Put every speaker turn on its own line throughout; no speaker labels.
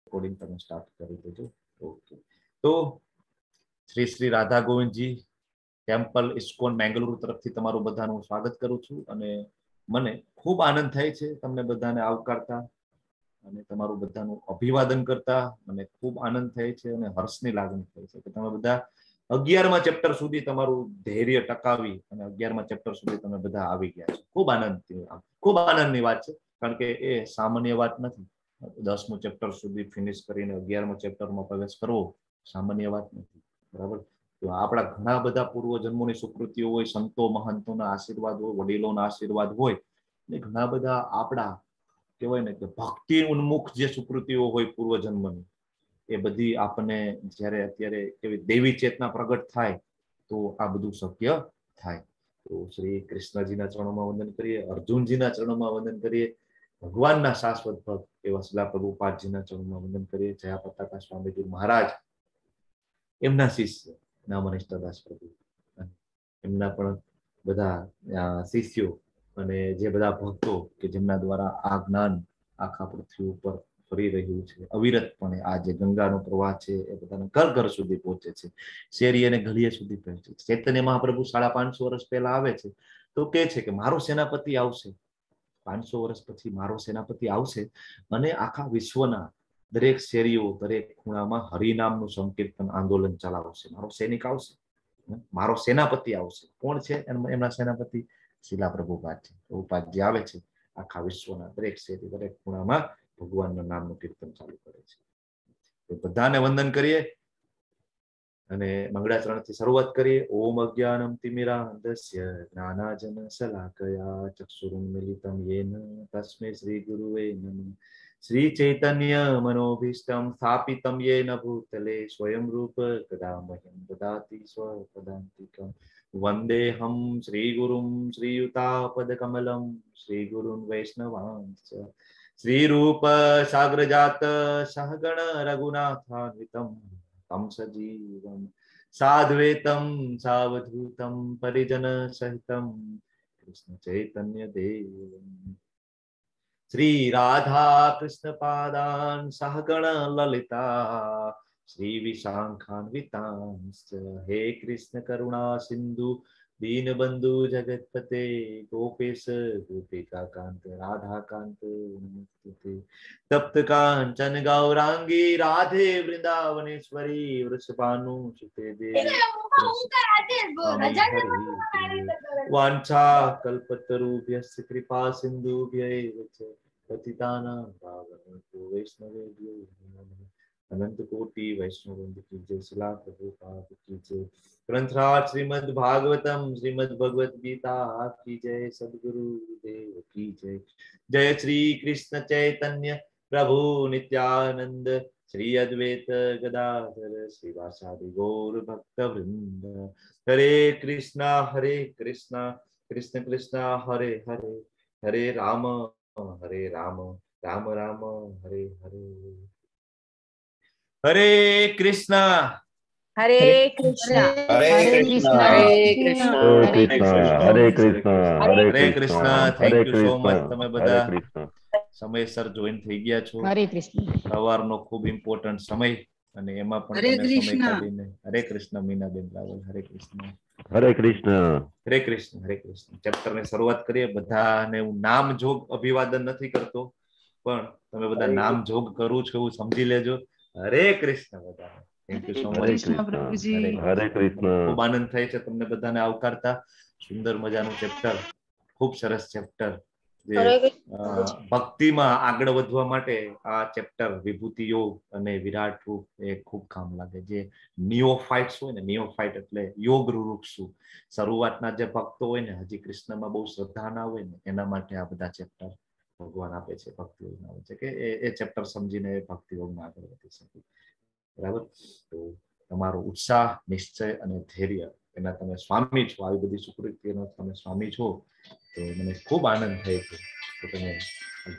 Recording તમે start કરી દેજો. ઓકે, તો શ્રી શ્રી રાધા ગોવિંદજી ટેમ્પલ ઇસ્કોન મેંગલુરુ તરફથી તમારું બધાનું સ્વાગત કરું છું અને મને ખૂબ આનંદ થાય છે તમને બધાને આવકારતા અને તમારું બધાનું અભિવાદન કરતા મને ખૂબ આનંદ થાય છે અને હર્ષની લાગણી થાય છે કે તમે બધા 11મા ચેપ્ટર સુધી તમારું ધૈર્ય ટકાવી અને 11મા ચેપ્ટર સુધી તમે બધા આવી ગયા છો. ખૂબ આનંદ, ખૂબ આનંદની વાત છે, કારણ કે એ સામાન્ય વાત નથી. 10મું ચેપ્ટર સુધી ફિનિશ કરીને 11મા ચેપ્ટરમાં પ્રવેશ કરવો સામાન્ય વાત નથી, બરાબર? તો આપણા ઘણા બધા પૂર્વજન્મોની સુકૃતિઓ હોય, સંતો મહંતોના આશીર્વાદ હોય, વડીલોના આશીર્વાદ હોય, ને ઘણા બધા આપણા કહેવાય ને કે ભક્તિ ઉન્મુખ જે સુકૃતિઓ હોય પૂર્વજન્મની, એ બધી આપણને જ્યારે અત્યારે કેવી દેવી ચેતના પ્રગટ થાય તો આ બધું શક્ય થાય. તો શ્રી કૃષ્ણજીના ચરણોમાં વંદન કરીએ, અર્જુનજીના ચરણોમાં વંદન કરીએ, ભગવાનના શાશ્વત ભક્ત એવા શિલા પ્રભુપાદજીના ચરણોમાં વંદન કરીએ, જયા પતાકા સ્વામીજી મહારાજ એમના શિષ્ય નામનિષ્ઠાદાસ પ્રભુ, એમના પણ બધા શિષ્યો અને જે બધા ભક્તો કે જેમના દ્વારા આ જ્ઞાન આખા પૃથ્વી ઉપર ફરી રહ્યું છે અવિરતપણે. આ જે ગંગાનો પ્રવાહ છે એ બધાના ઘર ઘર સુધી પહોંચે છે, શેરી અને ગલીએ સુધી પહોંચે છે. ચૈતન્ય મહાપ્રભુ 550 વર્ષ પહેલા આવે છે તો કે છે કે મારો સેનાપતિ આવશે, 500 વર્ષ પછી મારો સેનાપતિ આવશે અને આખા વિશ્વના દરેક શેરીઓ દરેક ખૂણામાં હરિનામનું સંકીર્તન આંદોલન ચલાવશે. મારો સૈનિક આવશે, મારો સેનાપતિ આવશે. કોણ છે એમના સેનાપતિ? શિલા પ્રભુપાદ છે. પ્રભુપાદજી આવે છે, આખા વિશ્વના દરેક શેરી દરેક ખૂણામાં ભગવાનના નામનું કીર્તન ચાલુ કરે છે. તો બધાને વંદન કરીએ અને મંગળાચરણથી શરૂઆત કરીએ. ઓમ અજ્ઞાનમ તિમિરાંધસ્ય જ્ઞાનાજન શલાકયા ચક્ષુરુન્મિલિતમ યેન તસ્મૈ શ્રી ગુરુવે નમઃ. શ્રી ચૈતન્ય મનોભીષ્ટમ સ્થાપિતમ યેન ભૂતલે સ્વયં રૂપ કદા મહ્યં દદાતિ સ્વપદાન્તિકમ. વંદેહં શ્રી ગુરું શ્રીયુતાપદકમલમ શ્રી ગુરું વૈષ્ણવાંશ્ચ શ્રી રૂપ સાગરજાત સહગણ રઘુનાથાન્વિતમ તમ સજીવમ સાદ્વૈતમ સાવધૂતમ પરિજન સહિતમ કૃષ્ણ ચૈતન્ય દેવમ. શ્રી રાધા કૃષ્ણ પાદાન સહગણ લલિતા શ્રી વિશાખાન્વિતાંશ્ચ. હે કૃષ્ણ કરુણા સિંધુ દીનબંધુ જગતપતે ગોપેશ ગોપિકા કાંત રાધાકાંત નમસ્તુતે. તપ્ત કાંચન ગૌરાંગી રાધે વૃંદાવનેશ્વરી વૃષભાનુ સુતે દેવી વાંછા કલ્પતરુભ્યશ્ચ કૃપા સિંધુભ્યૈવ ચ પતિતાનાં પાવનેભ્યો વૈષ્ણવેભ્યો નમઃ. અનંત કોટી વૈષ્ણવ કી જય, શિલા પ્રભુપાદ કી જય. ગ્રંથરાજ શ્રીમદ ભાગવતમ શ્રીમદ ભગવદ ગીતા કી જય, સદગુરુ દેવ કી જય. જય શ્રી કૃષ્ણ ચૈતન્ય પ્રભુ નિત્યાનંદ શ્રી અદ્વૈત ગદાધર શ્રીવાસાદિ ગૌર ભક્ત વૃંદ. હરે કૃષ્ણ હરે કૃષ્ણ કૃષ્ણ કૃષ્ણ હરે હરે, હરે રામ હરે રામ રામ રામ હરે હરે. હરે કૃષ્ણ
હરે કૃષ્ણ
હરે કૃષ્ણ
હરે કૃષ્ણ હરે કૃષ્ણ
હરે Krishna. Thank you so much, તમે બધા સમયસર જોઈન થઈ ગયા છો.
હરે કૃષ્ણ.
સવારનો ખૂબ ઇમ્પોર્ટન્ટ સમય અને એમાં પણ તમે સમય કાઢીને. હરે કૃષ્ણ મીનાબેન રાવલ, હરે કૃષ્ણ
હરે કૃષ્ણ
હરે કૃષ્ણ હરે કૃષ્ણ. ચેપ્ટર ની શરૂઆત કરીએ. બધાને હું નામ જોગ અભિવાદન નથી કરતો, પણ તમે બધા નામ જોગ કરું છું એવું સમજી લેજો. હરે કૃષ્ણ બધાને. Thank you so much.
Prabhuji. Hare Krishna.
ખૂબ આનંદ થાય છે તમને બધાને આવકારતા. સુંદર મજાનું ચેપ્ટર, ખૂબ સરસ ચેપ્ટર, જે ભક્તિમાં આગળ વધવા માટે આ ચેપ્ટર વિભૂતિ યોગ અને વિરાટ રૂપ એ ખૂબ કામ લાગે. જે નિયોફાઇટ્સ હોય ને, નિયોફાઇટ એટલે યોગ રુરુક્ષુ, શરૂઆતના જે ભક્તો હોય ને, હજી કૃષ્ણમાં બહુ શ્રદ્ધા ના હોય ને, એના માટે આ બધા ચેપ્ટર ભગવાન આપે છે, ભક્તિ યોગના આવે છે કે એ ચેપ્ટર સમજીને ભક્તિ યોગમાં આગળ વધી શકે. બરાબર? તો તમારો ઉત્સાહ, નિશ્ચય અને ધૈર્ય એના તમે સ્વામી છો, આવી બધી સુકૃતિનો તમે સ્વામી છો, તો મને ખૂબ આનંદ થાય છે કે તમે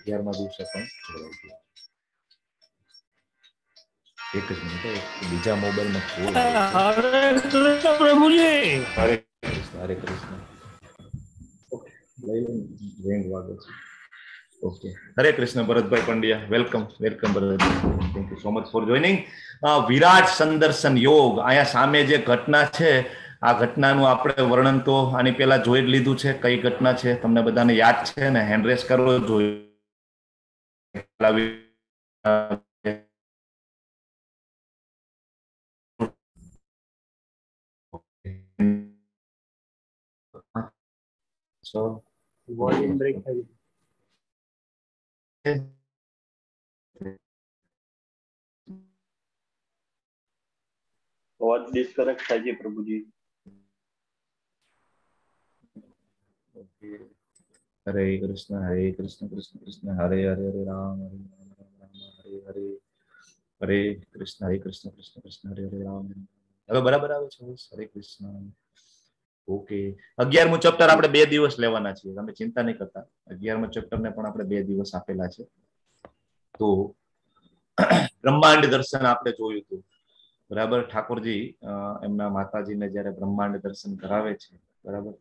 11મા દિવસે પણ જોડાઈ ગયા. એક જ મિનિટ, બીજા મોબાઈલમાં.
હરે કૃષ્ણ પ્રભુજી.
હરે કૃષ્ણ હરે કૃષ્ણ. ઓકે, લઈ લો, રિંગ વાગે છે. Okay, Hare Krishna Bharatbhai Pandya, welcome welcome Bharatbhai, thank you so much for joining. વિરાટ સંદર્શન યોગ, અહીંયા સામે જે ઘટના છે આ ઘટનાનું આપણે વર્ણન તો આની પહેલા જોઈ જ લીધું છે. કઈ ઘટના છે તમને બધાને યાદ છે ને? હેન્ડ રેસ કરવો જોઈએ.
વોલ્યુમ બ્રેક થઈ.
અવાજ ડિસ્કનેક્ટ થાય છે પ્રભુજી.
હરે કૃષ્ણ હરે કૃષ્ણ કૃષ્ણ કૃષ્ણ હરે હરે, હરે રામ હરે રામ રામ રામ હરે હરે, હરે કૃષ્ણ હરે કૃષ્ણ કૃષ્ણ કૃષ્ણ હરે હરે રામ. હવે બરાબર આવે છે? હરે કૃષ્ણ. ઓકે, 11મું ચેપ્ટર આપણે 2 દિવસ લેવાના છીએ, તમે ચિંતા નહીં કરતા. 11મા ચેપ્ટર ને પણ આપણે 2 દિવસ આપેલા છે. તો બ્રહ્માંડ દર્શન આપણે જોયું હતું, બરાબર? ઠાકોરજી એમના માતાજીને જયારે બ્રહ્માંડ દર્શન કરાવે છે, બરાબર,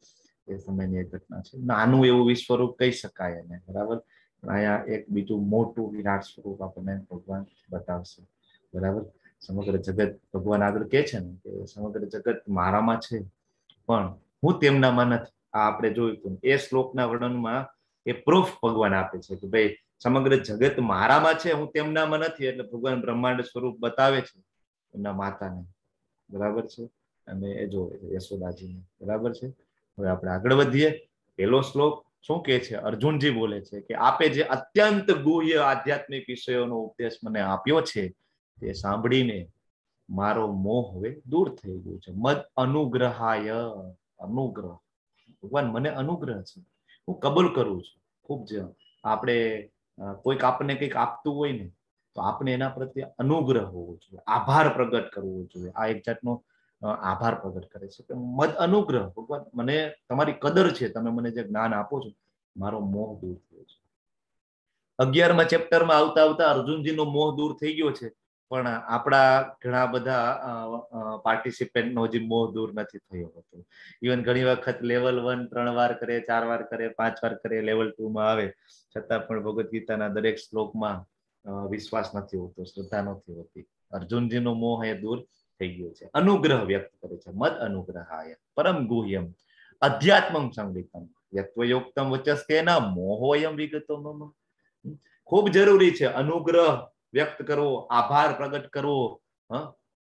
એ સમયની એક ઘટના છે. નાનું એવું વિશ્વરૂપ કહી શકાય એને, બરાબર? અહીંયા એક બીજું મોટું વિરાટ સ્વરૂપ આપણને ભગવાન બતાવશે, બરાબર? સમગ્ર જગત ભગવાન આગળ કહે છે ને કે સમગ્ર જગત મારામાં છે પણ હું તેમનામાં નથી. આ આપણે જોયું હતું. એ શ્લોકના વર્ણનમાં એ પ્રૂફ ભગવાન આપે છે કે ભાઈ સમગ્ર જગત મારામાં છે, હું તેમનામાં નથી. એટલે ભગવાન બ્રહ્માંડ સ્વરૂપ બતાવે છે એમના માતાને, બરાબર છે? અને એ જોવે છે યશોદાજીને, બરાબર છે? હવે આપણે આગળ વધીએ. પેલો શ્લોક શું કે છે? અર્જુનજી બોલે છે કે આપે જે અત્યંત ગુહ્ય આધ્યાત્મિક વિષયોનો ઉપદેશ મને આપ્યો છે તે સાંભળીને મારો મોહ હવે દૂર થઈ ગયો છે. મદ અનુગ્રહાય, અનુગ્રહ, ભગવાન મને અનુગ્રહ છે, હું કબૂલ કરું છું. ખૂબ જ આપણે કોઈક આપણને કંઈક આપતું હોય ને તો આપણે એના પ્રત્યે અનુગ્રહ હોવો જોઈએ, આભાર પ્રગટ કરવો જોઈએ. આ એક જાતનો આભાર પ્રગટ કરે છે કે મદ અનુગ્રહ, ભગવાન મને તમારી કદર છે, તમે મને જે જ્ઞાન આપો છો, મારો મોહ દૂર થયો છે. 11મા ચેપ્ટરમાં આવતા આવતા અર્જુનજીનો મોહ દૂર થઈ ગયો છે, પણ આપણા ઘણા બધા પાર્ટિસિપેન્ટનો હજી મોહ દૂર નથી થયો હતો. ઇવન ઘણી વખત લેવલ 1 3 વાર કરે, 4 વાર કરે, 5 વાર કરે, લેવલ 2 માં આવે, છતાં પણ ભગવદ્ ગીતાના દરેક શ્લોકમાં વિશ્વાસ નથી હોતો, શ્રદ્ધા નથી હોતી. અર્જુનજીનો મોહ એ દૂર થઈ ગયો છે. અનુગ્રહ વ્યક્ત કરે છે, મદ અનુગ્રહાય પરમ ગુહ્યમ અધ્યાત્મમ સંગીતમ યત્વયોક્તમ વચસ્તેના મોહોયમ વિગતો મમ. ખૂબ જરૂરી છે અનુગ્રહ વ્યક્ત કરવો, આભાર પ્રગટ કરવો,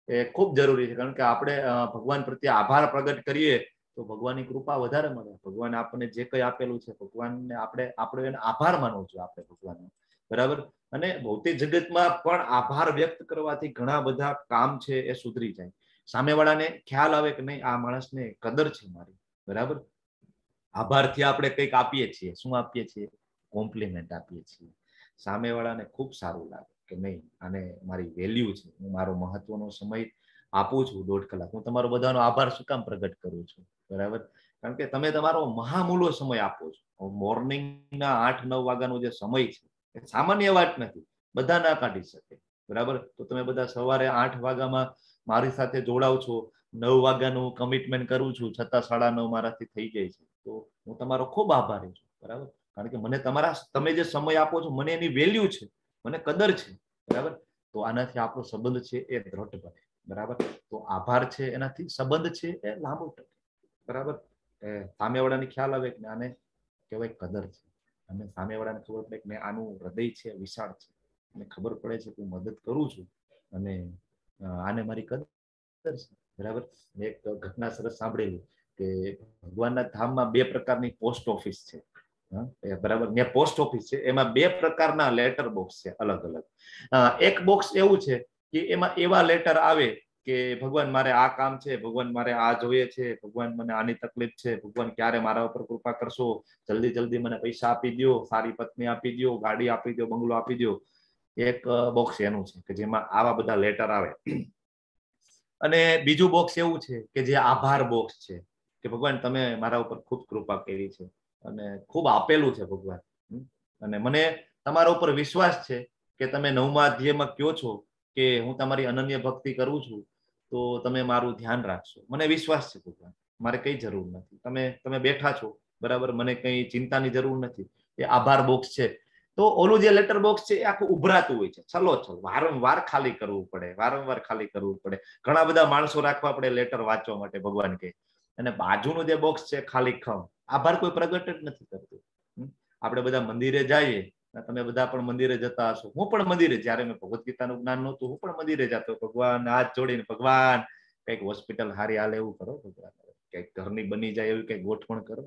એ ખૂબ જરૂરી છે. કારણ કે આપણે ભગવાન પ્રત્યે આભાર પ્રગટ કરીએ તો ભગવાનની કૃપા વધારે મળે. ભગવાન આપણને જે કંઈ આપેલું છે, ભગવાનને આપણે આપણે એને આભાર માનવો જોઈએ આપણે ભગવાનનો, બરાબર? અને ભૌતિક જગતમાં પણ આભાર વ્યક્ત કરવાથી ઘણા બધા કામ છે એ સુધરી જાય. સામેવાળાને ખ્યાલ આવે કે નહીં, આ માણસને કદર છે મારી, બરાબર? આભારથી આપણે કંઈક આપીએ છીએ. શું આપીએ છીએ? કોમ્પ્લિમેન્ટ આપીએ છીએ. સામેવાળાને ખૂબ સારું લાગે કે નહીં, આને મારી વેલ્યુ છે, હું મારો મહત્વનો સમય આપું છું 1.5 કલાક, હું તમારો બધાનો આભાર શું કામ પ્રગટ કરું છું, બરાબર? કારણ કે તમે તમારો મહામૂલો સમય આપો છો. મોર્નિંગના 8-9 વાગ્યાનો જે સમય છે એ સામાન્ય વાત નથી, બધા ના કાઢી શકે, બરાબર? તો તમે બધા સવારે 8 વાગ્યામાં મારી સાથે જોડાવ છો, 9 વાગ્યાનું કમિટમેન્ટ કરું છું, છતાં 9:30 મારાથી થઈ જાય છે, તો હું તમારો ખૂબ આભારી છું, બરાબર? કારણ કે મને તમારા, તમે જે સમય આપો છો મને એની વેલ્યુ છે, મને કદર છે, બરાબર? તો આનાથી આપણો સંબંધ છે એ દ્રઢ બને, બરાબર? તો આભાર છે એનાથી સંબંધ છે એ લાંબો ટકે, બરાબર? એ સામેવાળાને ખ્યાલ આવે કે આને કહેવાય કદર છે, અને સામેવાળાને ખબર પડે કે આનું હૃદય છે વિશાળ છે, અને ખબર પડે છે કે હું મદદ કરું છું અને આને મારી કદર છે, બરાબર? એક ઘટના સરસ સાંભળેલી કે ભગવાનના ધામમાં 2 પ્રકારની પોસ્ટ ઓફિસ છે, બરાબર? ને પોસ્ટ ઓફિસ છે એમાં 2 પ્રકારના લેટર બોક્સ છે, અલગ અલગ. એક બોક્સ એવું છે કે એમાં એવા લેટર આવે કે ભગવાન મારે આ કામ છે, ભગવાન મારે આ જોઈએ છે, ભગવાન મને આની તકલીફ છે, ભગવાન ક્યારે મારા ઉપર કૃપા કરશો, જલ્દી જલ્દી મને પૈસા આપી દો, સારી પત્ની આપી દો, ગાડી આપી દો, બંગલો આપી દો. એક બોક્સ એનું છે કે જેમાં આવા બધા લેટર આવે. અને બીજું બોક્સ એવું છે કે જે આભાર બોક્સ છે કે ભગવાન તમે મારા ઉપર ખૂબ કૃપા કરી છે અને ખૂબ આપેલું છે ભગવાન, અને મને તમારા ઉપર વિશ્વાસ છે કે તમે 9મા અધ્યાયમાં કહો છો કે હું તમારી અનન્ય ભક્તિ કરું છું તો તમે મારું ધ્યાન રાખશો, મને વિશ્વાસ છે ભગવાન, મારે કઈ જરૂર નથી, તમે તમે બેઠા છો, બરાબર, મને કઈ ચિંતાની જરૂર નથી. એ આભાર બોક્સ છે. તો ઓલું જે લેટર બોક્સ છે એ આખું ઉભરાતું હોય છે, છલો છલ, વારંવાર ખાલી કરવું પડે, વારંવાર ખાલી કરવું પડે, ઘણા બધા માણસો રાખવા પડે લેટર વાંચવા માટે ભગવાન કે. અને બાજુનું જે બોક્સ છે ખાલી ખમ, આભાર કોઈ પ્રગટ જ નથી કરતું. આપણે બધા મંદિરે જઈએ, તમે બધા પણ મંદિરે જતા હશો, હું પણ મંદિરે, જયારે મેં ભગવદ્ ગીતાનું જ્ઞાન નહોતું હું પણ મંદિરે જતો, ભગવાન હાથ જોડીને, ભગવાન કંઈક હોસ્પિટલ હારી હાલે એવું કરો, ભગવાન કંઈક ઘરની બની જાય એવું કંઈક ગોઠવણ કરો.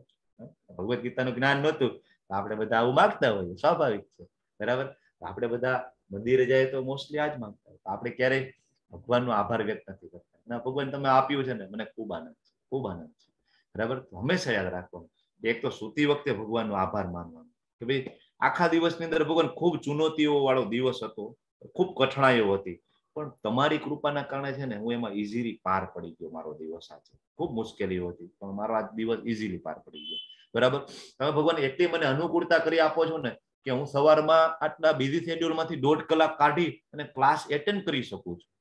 ભગવદ્ ગીતાનું જ્ઞાન નહોતું, આપણે બધા આવું માગતા હોઈએ, સ્વાભાવિક છે, બરાબર. આપણે બધા મંદિરે જાય તો મોસ્ટલી આ જ માગતા હોય. આપણે ક્યારેય ભગવાનનો આભાર વ્યક્ત નથી કરતા. ના, ભગવાન તમે આપ્યું છે ને મને ખૂબ આનંદ છે, ખૂબ આનંદ છે, બરાબર. હંમેશા યાદ રાખવાનું, એક તો સૂતી વખતે ભગવાનનો આભાર માનવાનો કે ભાઈ આખા દિવસની અંદર ભગવાન ખૂબ ચુનૌતીઓ વાળો દિવસ હતો, ખૂબ કઠણાઈઓ હતી, પણ તમારી કૃપાના કારણે છે ને હું એમાં ઇઝીલી પાર પડી ગયો. મારો દિવસ આજે ખૂબ મુશ્કેલીઓ હતી, પણ મારો આ દિવસ ઇઝીલી પાર પડી ગયો, બરાબર. તમે ભગવાન એટલી મને અનુકૂળતા કરી આપો છો ને કે હું સવારમાં આટલા બિઝી શેડ્યુલમાંથી 1.5 કલાક કાઢી અને ક્લાસ એટેન્ડ કરી શકું છું,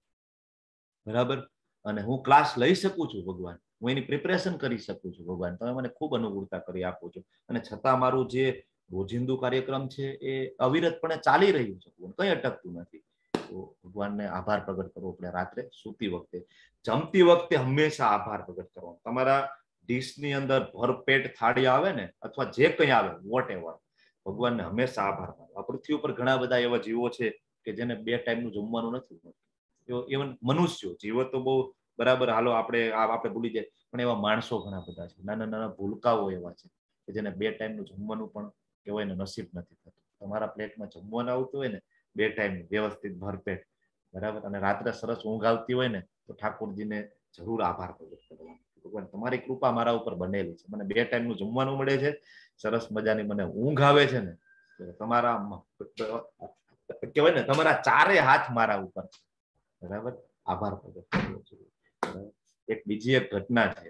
બરાબર. અને હું ક્લાસ લઈ શકું છું ભગવાન, હું એની પ્રિપરેશન કરી શકું છું ભગવાન, તમે મને ખૂબ અનુકૂળતા કરી આપો છો. અને છતાં મારું જે રોજિંદુ કાર્યક્રમ છે એ અવિરતપણે ચાલી રહ્યું છે, કંઈ અટકતું નથી. તો ભગવાનને આભાર પ્રગટ કરવો પડે રાત્રે સૂતી વખતે, જમતી વખતે હંમેશા આભાર પ્રગટ કરવાનો. તમારા ડીશની અંદર ભરપેટ થાળી આવે ને અથવા જે કંઈ આવે વોટ એવર, ભગવાનને હંમેશા આભાર માનવો. આ પૃથ્વી ઉપર ઘણા બધા એવા જીવો છે કે જેને 2 ટાઈમનું જમવાનું નથી મળતું. ઇવન મનુષ્યો, જીવો તો બહુ બરાબર, હાલો આપણે આપણે ભૂલી જાય, પણ એવા માણસો ઘણા બધા છે, નાના નાના ભૂલકાઓ એવા છે કે જેને 2 ટાઈમનું જમવાનું પણ કહેવાય ને નસીબ નથી થતું. તમારા પ્લેટમાં જમવાનું આવતું હોય ને 2 ટાઈમ વ્યવસ્થિત ભરપેટ, બરાબર, અને રાત્રે સરસ ઊંઘ આવતી હોય ને તો ઠાકોરજીને જરૂર આભાર પ્રગટ કરવાનો. ભગવાન તમારી કૃપા મારા ઉપર બનેલી છે, મને 2 ટાઈમનું જમવાનું મળે છે, સરસ મજાની મને ઊંઘ આવે છે ને, તમારા કહેવાય ને તમારા ચારે હાથ મારા ઉપર છે, બરાબર. આભાર પ્રગટ કરવો જોઈએ. એક બીજી એક ઘટના છે,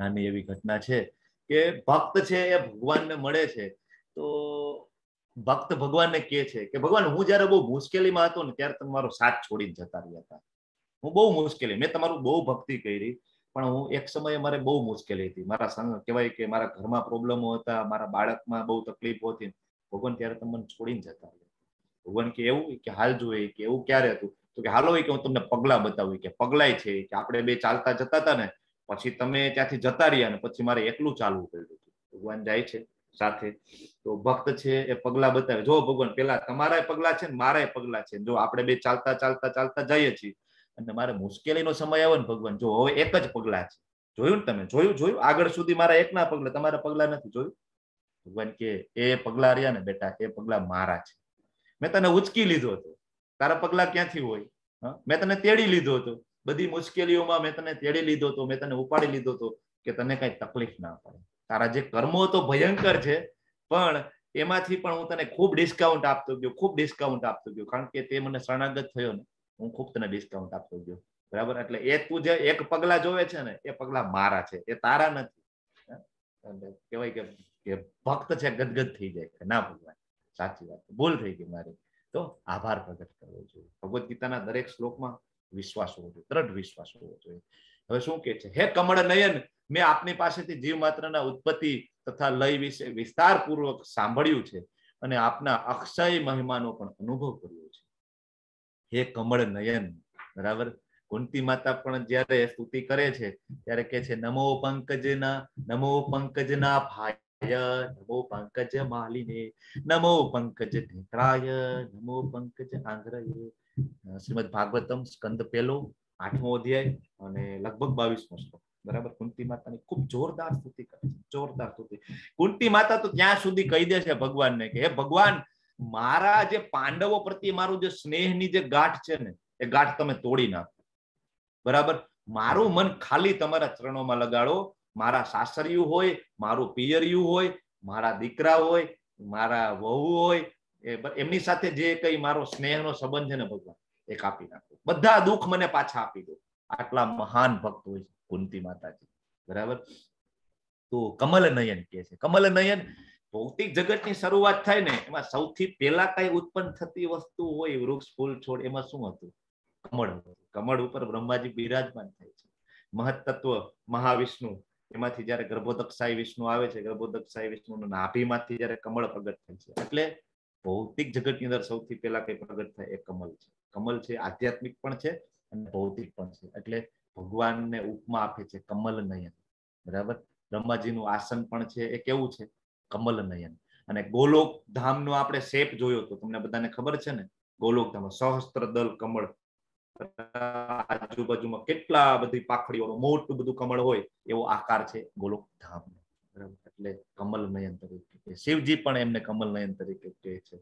નાની એવી ઘટના છે કે ભક્ત છે એ ભગવાનને મળે છે. તો ભક્ત ભગવાનને કહે છે કે ભગવાન, હું જયારે બહુ મુશ્કેલીમાં હતો ને ત્યારે તમે મારો સાથ છોડીને જતા રહ્યા હતા. હું બહુ મુશ્કેલી, મેં તમારું બહુ ભક્તિ કરી, પણ હું એક સમયે મારે બહુ મુશ્કેલી હતી, મારા સંગ કહેવાય કે મારા ઘરમાં પ્રોબ્લેમો હતા, મારા બાળકમાં બહુ તકલીફો હતી, ભગવાન ત્યારે તમે મને છોડીને જતા રહ્યા. ભગવાન કે એવું કે હાલ જોઈએ કે એવું ક્યારે હતું? તો કે હાલો કે હું તમને પગલા બતાવું, કે પગલાય છે કે આપણે બે ચાલતા જતા હતા ને પછી તમે ત્યાંથી જતા રહ્યા ને પછી મારે એકલું ચાલવું પડ્યું હતું. ભગવાન જાય છે સાથે, તો ભક્ત છે એ પગલા બતાવે, જો ભગવાન પેલા તમારા પગલા છે ને મારા પગલા છે, જો આપણે બે ચાલતા ચાલતા ચાલતા જઈએ છીએ અને મારે મુશ્કેલીનો સમય આવ્યો ને ભગવાન, જો હવે એક જ પગલા છે, જોયું ને તમે, જોયું જોયું આગળ સુધી મારા એકના પગલા, તમારા પગલા નથી, જોયું? ભગવાન કે એ પગલા રહ્યા ને બેટા, એ પગલા મારા છે, મેં તને ઉચકી લીધો હતો, તારા પગલા ક્યાંથી હોય? મેં તને તેડી લીધો હતો, બધી મુશ્કેલીઓમાં મેં તને તેડી લીધો હતો, મેં તને ઉપાડી લીધો હતો કે તને કઈ તકલીફ ના પડે. તારા જે કર્મો તો ભયંકર છે, પણ એમાંથી પણ હું તને ખૂબ ડિસ્કાઉન્ટ આપતો ગયો, ખૂબ ડિસ્કાઉન્ટ આપતો ગયો, કારણ કે તે મને શરણાગત થયો ને, હું ખૂબ તને ડિસ્કાઉન્ટ આપતો ગયો, બરાબર. એટલે એ તું જે એક પગલા જોવે છે ને એ પગલા મારા છે, એ તારા નથી. કહેવાય કે ભક્ત છે ગદગદ થઈ જાય કે ના ભગવાન સાચી વાત, ભૂલ થઈ ગઈ મારી. તો આભાર પ્રગટ કરવો જોઈએ. ભગવદ્ ગીતાના દરેક શ્લોકમાં વિશ્વાસ હોવો જોઈએ, દ્રઢ વિશ્વાસ હોવો જોઈએ. હવે શું કે છે? હે કમળ નયન, મેં આપની પાસેથી જીવ માત્રના ઉત્પત્તિ તથા લય વિશે વિસ્તારપૂર્વક સાંભળ્યું છે અને આપના અક્ષય મહિમાનો પણ અનુભવ કર્યો છે. હે કમળ નયન, બરાબર. કુંતી માતા પણ જયારે સ્તુતિ કરે છે ત્યારે કે છે નમો પંકજના, નમો પંકજના ભાય, નમો પંકજ માલિને, નમો પંકજ નેત્રાય, નમો પંકજ આંગ્રય. શ્રીમદ ભાગવતમ સ્કંદ પહેલો, 8મો અધ્યાય અને લગભગ 22મો શ્લોક, બરાબર. કુંતી માતાની ખૂબ જોરદાર સ્તુતિ કરે છે, જોરદાર સ્તુતિ. કુંતી માતા તો ત્યાં સુધી કહી દે છે ભગવાનને કે હે ભગવાન, મારા જે પાંડવો પ્રત્યે મારું જે સ્નેહની જે ગાંઠ છે ને એ ગાંઠ તમે તોડી નાખો, બરાબર. મારું મન ખાલી તમારા ચરણોમાં લગાડો. મારા સાસરિયું હોય, મારું પિયરિયું હોય, મારા દીકરા હોય, મારા વહુ હોય, એમની સાથે જે કઈ મારો સ્નેહનો સંબંધ છે ને ભગવાન, એ કાપી નાખો, બધા દુઃખ મને પાછા આપી દો. આટલા મહાન ભક્ત હોય છે કુંતી માતાજી, બરાબર. તો કમલ નયન કે છે, કમલ નયન ભૌતિક જગતની શરૂઆત થાય ને એમાં સૌથી પહેલા કઈ ઉત્પન્ન થતી વસ્તુ હોય, વૃક્ષ, ફૂલ, છોડ, એમાં શું હતું? કમળ. કમળ ઉપર બ્રહ્માજી બિરાજમાન થાય છે. મહત્તત્વ મહાવિષ્ણુ એમાંથી જયારે ગર્ભોદકશાહી વિષ્ણુ આવે છે, ગર્ભોદકશાહી વિષ્ણુના નાભીમાંથી જયારે કમળ પ્રગટ થાય છે, એટલે ભૌતિક જગતની અંદર સૌથી પહેલા કઈ પ્રગટ થાય એ કમલ છે. કમલ છે આધ્યાત્મિક પણ છે અને ભૌતિક પણ છે. એટલે ભગવાનને ઉપમા આપે છે કમલ નયન. બરાબર? બ્રહ્માજીનું આસન પણ છે એ કેવું છે? કમલ નયન. અને ગોલોક ધામનો આપણે શેપ જોયો તો તમને બધાને ખબર છે ને, ગોલોક ધામ સહસ્ત્ર દલ કમળ, આજુબાજુમાં કેટલા બધી પાખડીઓ, મોટું બધું કમળ હોય એવો આકાર છે ગોલોક ધામ. બરાબર? એટલે કમલ નયન તરીકે શિવજી પણ એમને કમલ નયન તરીકે કહે છે.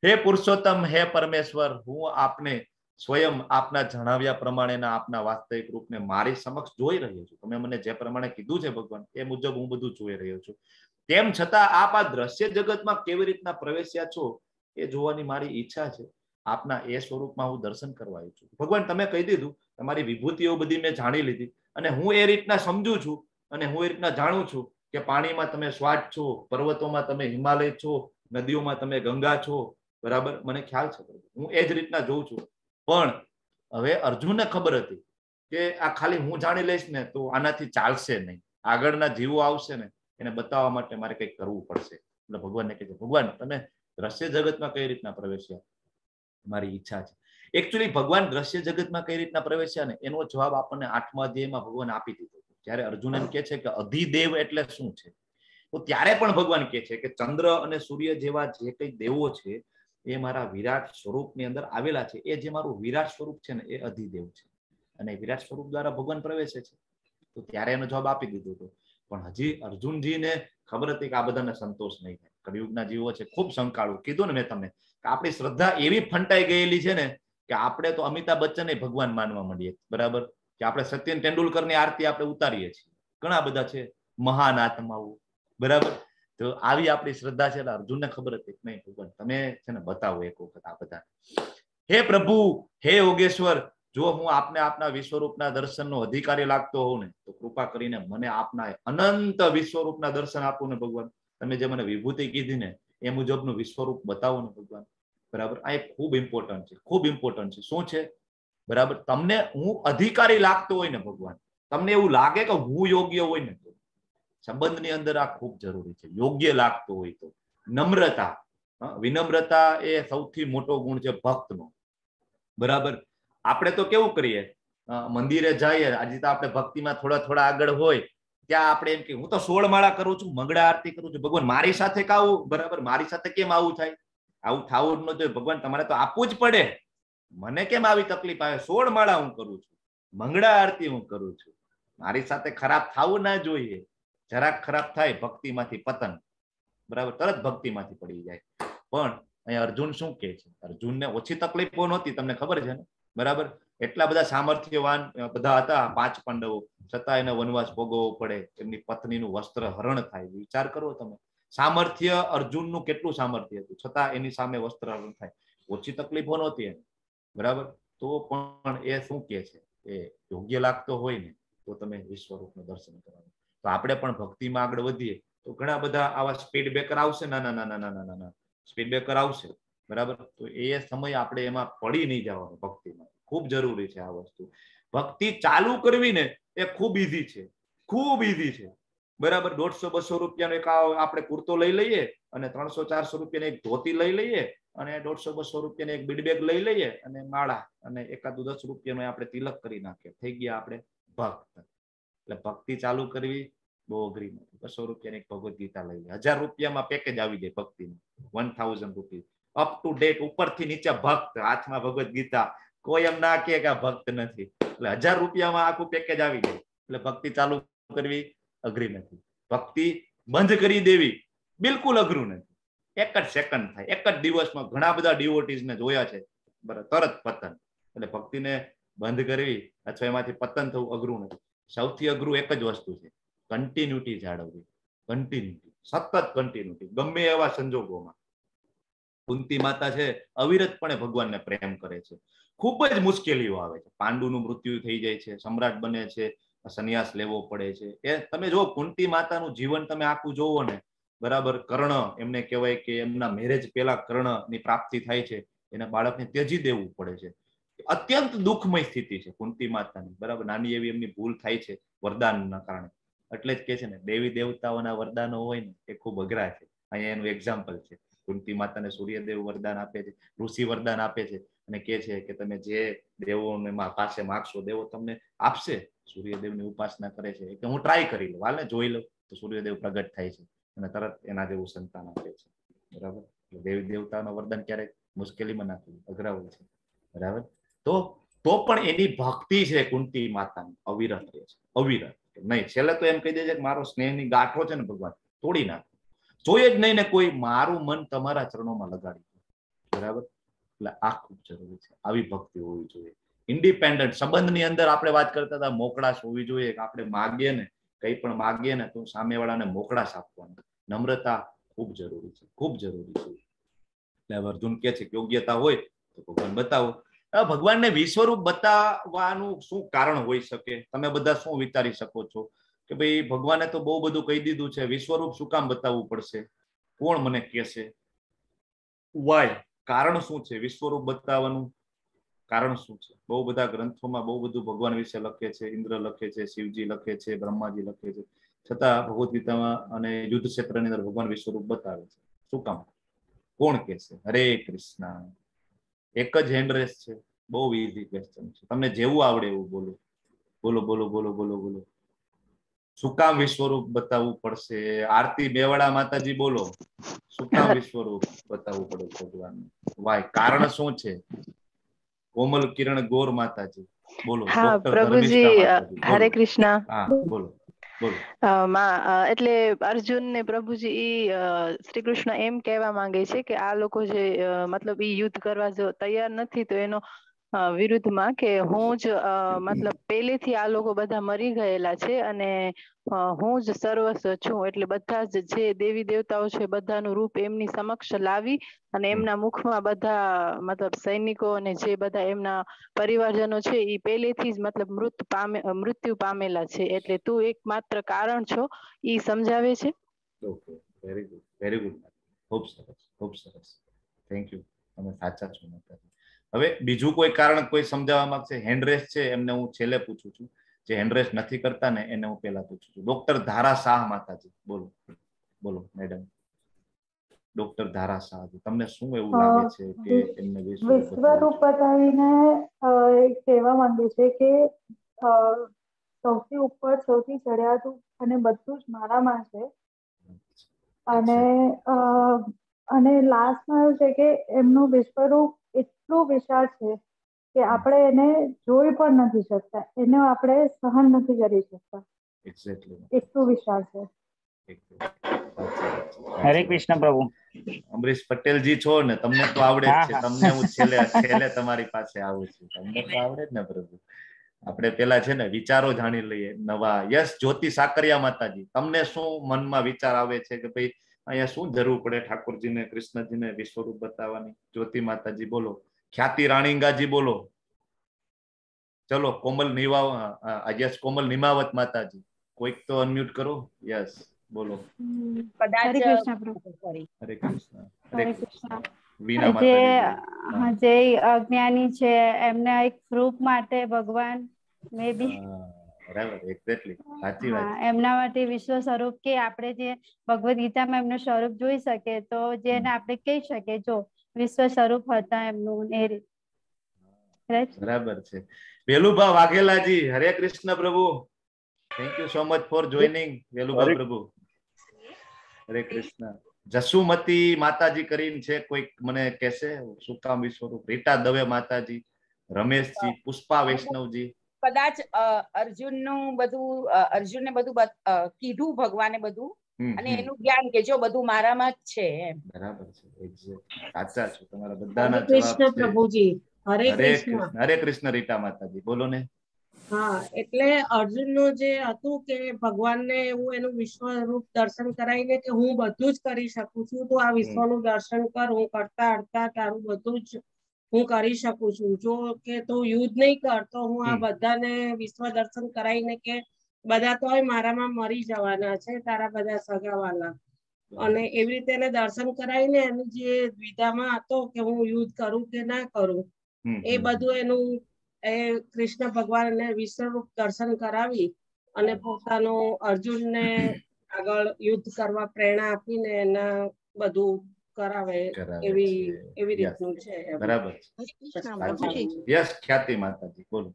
હે પુરુષોત્તમ, હે પરમેશ્વર, હું આપને સ્વયં આપના જણાવ્યા પ્રમાણેના આપના વાસ્તવિક રૂપને મારી સમક્ષ જોઈ રહ્યો છું. તમે મને જે પ્રમાણે કીધું છે ભગવાન, એ મુજબ હું બધું જોઈ રહ્યો છું. તેમ છતાં આપ આ દ્રશ્ય જગતમાં કેવી રીતના પ્રવેશ્યા છો એ જોવાની મારી ઈચ્છા છે. આપના એ સ્વરૂપમાં હું દર્શન કરવા આવ્યો છું. ભગવાન, તમે કહી દીધું, તમારી વિભૂતિઓ બધી મેં જાણી લીધી અને હું એ રીતના સમજુ છું અને હું એ રીતના જાણું છું કે પાણીમાં તમે સ્વાદ છો, પર્વતોમાં તમે હિમાલય છો, નદીઓમાં તમે ગંગા છો. બરાબર? મને ખ્યાલ છે, હું એ જ રીતના જોઉં છું. પણ હવે અર્જુનને ખબર હતી કે આ ખાલી હું જાણી લઈશ ને તો આનાથી ચાલશે નહીં, આગળના જીવો આવશે ને એને બતાવવા માટે મારે કંઈક કરવું પડશે. એટલે ભગવાનને કહે છે, ભગવાન તમે દ્રશ્ય જગતમાં કઈ રીતના પ્રવેશ્યા, મારી ઈચ્છા છે. એકચ્યુઅલી ભગવાન દ્રશ્ય જગતમાં કઈ રીતના પ્રવેશ્યા ને એનો જવાબ આપણને 8મા અધ્યાયમાં ભગવાન આપી દીધો. જ્યારે અર્જુન એમ કહે છે કે અધિદેવ એટલે શું છે, તો ત્યારે પણ ભગવાન કહે છે કે ચંદ્ર અને સૂર્ય જેવા જે કઈ દેવો છે એ મારા વિરાટ સ્વરૂપની અંદર આવેલા છે. એ જે મારું વિરાટ સ્વરૂપ છે ને એ અધિદેવ છે અને વિરાટ સ્વરૂપ દ્વારા ભગવાન પ્રવેશે છે. તો ત્યારે એનો જવાબ આપી દીધો હતો. પણ હજી અર્જુનજીને ખબર હતી કે આ બધાને સંતોષ નહીં થાય. કળિયુગના જીવો છે ખૂબ શંકાળુ. કીધું ને મેં તમને કે આપણી શ્રદ્ધા એવી ફંટાઈ ગયેલી છે ને કે આપણે તો અમિતાભ બચ્ચનને ભગવાન માનવા માંડીએ. બરાબર? કે આપણે સચિન તેંડુલકરની આરતી આપણે ઉતારીએ છીએ. ઘણા બધા છે મહાન આત્માઓ. બરાબર? તો આવી આપણી શ્રદ્ધા છે. એટલે અર્જુનને ખબર હતી નહીં, ભગવાન તમે છે ને બતાવો એક વખત આ બધા. હે પ્રભુ, હે યોગેશ્વર, જો હું આપને આપના વિશ્વરૂપના દર્શનનો અધિકારી લાગતો હોઉં ને તો કૃપા કરીને મને આપના અનંત વિશ્વરૂપના દર્શન આપો ને ભગવાન. તમે જે મને વિભૂતિ કીધી ને એ મુજબનું વિશ્વરૂપ બતાવો ને ભગવાન. બરાબર? આ એક ખૂબ ઇમ્પોર્ટન્ટ છે, ખૂબ ઇમ્પોર્ટન્ટ છે. શું છે? બરાબર? તમને હું અધિકારી લાગતો હોય ને ભગવાન, તમને એવું લાગે કે હું યોગ્ય હોય ને તો સંબંધની અંદર આ ખૂબ જરૂરી છે. યોગ્ય લાગતો હોય તો નમ્રતા, વિનમ્રતા એ સૌથી મોટો ગુણ છે ભક્તનો. બરાબર? આપણે તો કેવું કરીએ, મંદિરે જઈએ, આજે તો આપણે ભક્તિમાં થોડા થોડા આગળ હોય ત્યાં આપણે એમ કે હું તો 16 માળા કરું છું, મંગળા આરતી કરું છું, ભગવાન મારી સાથે કાવું? બરાબર? મારી સાથે કેમ આવું થાય? આવું થવું જ ન જોઈએ ભગવાન, તમારે તો આપવું જ પડે. મને કેમ આવી તકલીફ આવે? 16 માળા હું કરું છું, મંગળા આરતી હું કરું છું, મારી સાથે ખરાબ થવું ના જોઈએ. જરાક ખરાબ થાય ભક્તિમાંથી પતન. બરાબર? તરત ભક્તિમાંથી પડી જાય. પણ અહીંયા અર્જુન શું કહે છે? અર્જુનને ઓછી તકલીફો નહોતી, તમને ખબર છે ને? બરાબર? એટલા બધા સામર્થ્યવાન બધા હતા 5 પાંડવો, છતાં એને વનવાસ ભોગવવો પડે, એમની પત્નીનું વસ્ત્ર હરણ થાય. વિચાર કરો તમે, સામર્થ્ય અર્જુનનું કેટલું સામર્થ્ય હતું, છતાં એની સામે વસ્ત્ર હરણ થાય. ઓછી તકલીફો નહોતી એને. બરાબર? તો પણ એ શું કહે છે? એ યોગ્ય લાગતો હોય ને તો તમે વિશ્વરૂપનું દર્શન કરાવો. તો આપણે પણ ભક્તિમાં આગળ વધીએ તો ઘણા બધા આવા સ્પીડ બ્રેકર આવશે, નાના નાના નાના નાના સ્પીડ બ્રેકર આવશે. બરાબર? તો એ સમય આપણે એમાં પડી નહીં જવાનું ભક્તિમાં. ખૂબ જરૂરી છે આ વસ્તુ. ભક્તિ ચાલુ કરવી ને એ ખૂબ ઈઝી છે, ખૂબ ઈઝી છે. બરાબર? 150-200 રૂપિયાનો એક આપણે કુર્તો લઈ લઈએ અને 300-400 રૂપિયાની એક ધોતી લઈ લઈએ અને 150-200 રૂપિયાની એક બીડબેગ લઈ લઈએ અને માળા અને એકાદું 10 રૂપિયાનો આપણે તિલક કરી નાખીએ, થઈ ગયા આપણે ભક્ત. એટલે ભક્તિ ચાલુ કરવી બહુ અઘરી નથી. 200 રૂપિયાની એક ભગવદ ગીતા લઈ લે, 1000 રૂપિયામાં પેકેજ આવી જાય ભક્તિનું, 1000 રૂપીઝ અપ ટુ ડેટ, ઉપરથી નીચે ભક્ત, હાથમાં ભગવદ ગીતા, કોઈ એમ ના કહે કે આ ભક્ત નથી. એટલે 1000 રૂપિયામાં આખું પેકેજ આવી જાય. એટલે ભક્તિ ચાલુ કરવી અઘરી નથી, ભક્તિ બંધ કરી દેવી બિલકુલ અઘરું નથી. એક જ સેકન્ડ થાય, એક જ દિવસમાં ઘણા બધા ડિવોટીઝને જોયા છે, બરાબર, તરત પતન. એટલે ભક્તિને બંધ કરવી અથવા એમાંથી પતન થવું અઘરું નથી. સૌથી અઘરું એક જ વસ્તુ છે, કન્ટિન્યુટી જાળવવી. કન્ટિન્યુટી, સતત કન્ટિન્યુટી, ગમે એવા સંજોગોમાં. કુંતી માતા છે અવિરતપણે ભગવાનને પ્રેમ કરે છે. ખૂબ જ મુશ્કેલીઓ આવે છે, પાંડુનું મૃત્યુ થઈ જાય છે, સમ્રાટ બને છે, સંન્યાસ લેવો પડે છે. એ તમે જો કુંતી માતાનું જીવન તમે આખું જોવો ને, બરાબર, કર્ણ એમને કહેવાય કે એમના મેરેજ પહેલા કર્ણની પ્રાપ્તિ થાય છે, એના બાળકને ત્યજી દેવું પડે છે. અત્યંત દુઃખમય સ્થિતિ છે કુંતી માતાની. બરાબર, નાની એવી એમની ભૂલ થાય છે વરદાનના કારણે, એટલે જ કે છે ને, દેવી દેવતાઓના વરદાનો હોય ને એ ખૂબ અઘરા છે. અહીંયા એનું એક્ઝામ્પલ છે. કુંતી માતાને સૂર્યદેવ વરદાન આપે છે, ઋષિ વરદાન આપે છે અને કે છે કે તમે જે દેવોને પાસે માગશો દેવો તમને આપશે. સૂર્યદેવની ઉપાસના કરે છે કે હું ટ્રાય કરી લઉં, હાલ ને જોઈ લઉં, તો સૂર્યદેવ પ્રગટ થાય છે અને તરત એના જેવું સંતાન આપે છે. બરાબર? દેવી દેવતાનો વરદાન ક્યારેક મુશ્કેલીમાં નાખવું અઘરા હોય છે. બરાબર? તો પણ એની ભક્તિ છે કુંતી માતાની અવિરત રહે છે, અવિરત. નહીં, છેલ્લે તો એમ કહી દે છે કે મારો સ્નેહની ગાંઠો છે ને ભગવાન તોડી નાખો, જોઈએ જ નહીં ને કોઈ, મારું મન તમારા ચરણોમાં લગાડી દો. બરાબર? એટલે આ ખૂબ જરૂરી છે, આવી ભક્તિ હોવી જોઈએ. ઇન્ડિપેન્ડન્ટ સંબંધની અંદર આપણે વાત કરતા હતા, મોકળાશ હોવી જોઈએ. કે આપણે માગીએ ને, કંઈ પણ માગીએ ને તો સામેવાળાને મોકળાશ આપવાની, નમ્રતા ખૂબ જરૂરી છે, ખૂબ જરૂરી છે. એટલે અર્જુન કે છે કે યોગ્યતા હોય તો ભગવાન બતાવો. ભગવાનને વિશ્વરૂપ બતાવવાનું શું કારણ હોઈ શકે? તમે બધા શું વિચારી શકો છો કે ભાઈ ભગવાને તો બહુ બધું કહી દીધું છે, વિશ્વરૂપ શું કામ બતાવવું પડશે? કોણ મને કહેશે વાય? કારણ શું છે વિશ્વરૂપ બતાવવાનું? કારણ શું છે? બહુ બધા ગ્રંથોમાં બહુ બધું ભગવાન વિશે લખે છે, ઇન્દ્ર લખે છે, શિવજી લખે છે, બ્રહ્માજી લખે છે, છતાં ભગવદ્ ગીતામાં અને યુદ્ધ ક્ષેત્રની અંદર ભગવાન વિશ્વરૂપ બતાવે છે. શું કામ? કોણ કહેશે? હરે કૃષ્ણ. એક જ હેન્ડ રેસ છે, બહુ ઈઝી ક્વેશ્ચન છે, તમને જેવું આવડે એવું બોલો બોલો બોલો બોલો બોલો બોલો. શું કામ વિશ્વરૂપ બતાવવું પડશે? આરતી બેવાડા માતાજી બોલો, શું કામ વિશ્વરૂપ બતાવવું પડે ભગવાન? વાય, કારણ શું છે? કોમલ કિરણ ગોર માતાજી બોલો.
હા પ્રભુજી, હરે કૃષ્ણ.
હા બોલો.
એટલે અર્જુન ને પ્રભુજી ઈ શ્રી કૃષ્ણ એમ કહેવા માંગે છે કે આ લોકો જે મતલબ ઈ યુદ્ધ કરવા જો તૈયાર નથી તો એનો વિરુદ્ધમાં કે હું જ મતલબ પહેલેથી આ લોકો બધા મરી ગયેલા છે અને હું જ સર્વસ્વ છું, એટલે બધા જ જે દેવી દેવતાઓ છે બધાનું રૂપ એમની સમક્ષ લાવી અને એમના મુખમાં બધા મતલબ સૈનિકો અને જે બધા એમના પરિવારજનો છે એ પહેલેથી જ મતલબ મૃત્યુ પામેલા છે, એટલે તું એક માત્ર કારણ છો એ સમજાવે છે.
Okay, very good, very good, ખૂબ સરસ, ખૂબ સરસ, thank you, તમે સાચા છો માતાજી. હવે બીજું કોઈ કારણ કોઈ સમજાવવા માંગશે? હેન્ડ રેસ છે એમને હું છેલ્લે પૂછું છું, જે હેન્ડ રેસ નથી કરતા ને એને હું પેલા પૂછું છું. ડોક્ટર ધારા શાહ માતાજી બોલો, બોલો મેડમ. ડોક્ટર ધારા શાહ, તમને શું એવું લાગે છે કે એમને
વિશ્વરૂપ બતાવીને કહેવા માંગે છે કે સૌથી ઉપર, સૌથી ચડ્યાતું અને બધું જ મારામાં છે, અને અને લાસ્ટમાં એવું છે કે એમનું વિશ્વરૂપ એટલું વિશાળ છે કે આપણે એને જોઈ પણ નથી શકતા, એને આપણે સહન નથી કરી શકતા, એટલું વિશાળ છે.
હરે કૃષ્ણ પ્રભુ.
અમરીશ પટેલજી છો ને, તમને તો આવડે જ છે, તમને હું છેલ્લે છેલ્લે તમારી પાસે આવું છું, તમને તો આવડે જ ને પ્રભુ. આપણે પેલા છે ને વિચારો જાણી લઈએ નવા. યસ, જ્યોતિ સાકરિયા માતાજી, તમને શું મનમાં વિચાર આવે છે કે ભાઈ અહીંયા શું જરૂર પડે ઠાકોરજીને કૃષ્ણજીને વિશ્વરૂપ બતાવવાની? જ્યોતિ માતાજી બોલો. ખ્યાતિ રાણીંગાજી બોલો. ચલો કોમલ નિવા, યસ કોમલ નિમાવત માતાજી, કોઈક તો અનમ્યુટ કરો. યસ બોલો.
હરે
કૃષ્ણ. હરે કૃષ્ણ. હરે કૃષ્ણ. વીના માતાજી,
જે અજ્ઞાની છે એમને એક પ્રૂફ માટે ભગવાન મે બી,
બરાબર, એક્ઝેક્ટલી સાચી વાત,
એમના માટે વિશ્વ સ્વરૂપ કે આપણે જે ભગવદ ગીતામાં એમનું સ્વરૂપ જોઈ શકે તો જેને આપણે કહી શકીએ જો વિશ્વ સ્વરૂપ હતા એમનું એ રીતે.
બરાબર છે. વેલુભા વાઘેલાજી, હરે કૃષ્ણ પ્રભુ, thank you so much for joining Velubha Prabhu. Hare Krishna. Jasumati માતાજી કરીને છે કોઈક, મને કહેશે શું કામ વિશ્વરૂપ? રીટા દવે માતાજી, રમેશજી, પુષ્પા વૈષ્ણવજી.
કદાચ અર્જુન નું બધું, અર્જુન ને બધું કીધું ભગવાને બધું અને એનું જ્ઞાન કે જો બધું મારામાં જ છે એમ.
બરાબર છે, એક્ઝેક્ટ સાચા છો તમારા બધાના જવાબ.
કૃષ્ણ પ્રભુજી, હરે કૃષ્ણ.
હરે કૃષ્ણ રીટા માતાજી બોલો ને.
હા, એટલે અર્જુન નું જે હતું કે ભગવાનને એવું એનું વિશ્વરૂપ દર્શન કરાવીને કે હું બધું જ કરી શકું છું, તો આ વિશ્વનું દર્શન કર, હું કરતા હડતા તારું બધું જ હું કરી શકું છું, જો કે તું યુદ્ધ નહીં કર તો હું આ બધાને વિશ્વ દર્શન કરાવીને કે બધા તોય મારામાં મરી જવાના છે, તારા બધા સગાવાલા, અને એવી રીતે એને દર્શન કરાવીને એની જે દ્વિધામાં હતો કે હું યુદ્ધ કરું કે ના કરું, એ બધું એનું એ કૃષ્ણ ભગવાન એને વિશ્વરૂપ દર્શન કરાવી અને પોતાનો અર્જુનને આગળ યુદ્ધ કરવા પ્રેરણા આપીને એના બધું કરાવે એવી એવી રીતનું છે.
બરાબર. યસ, ખ્યાતિ માતાજી બોલો.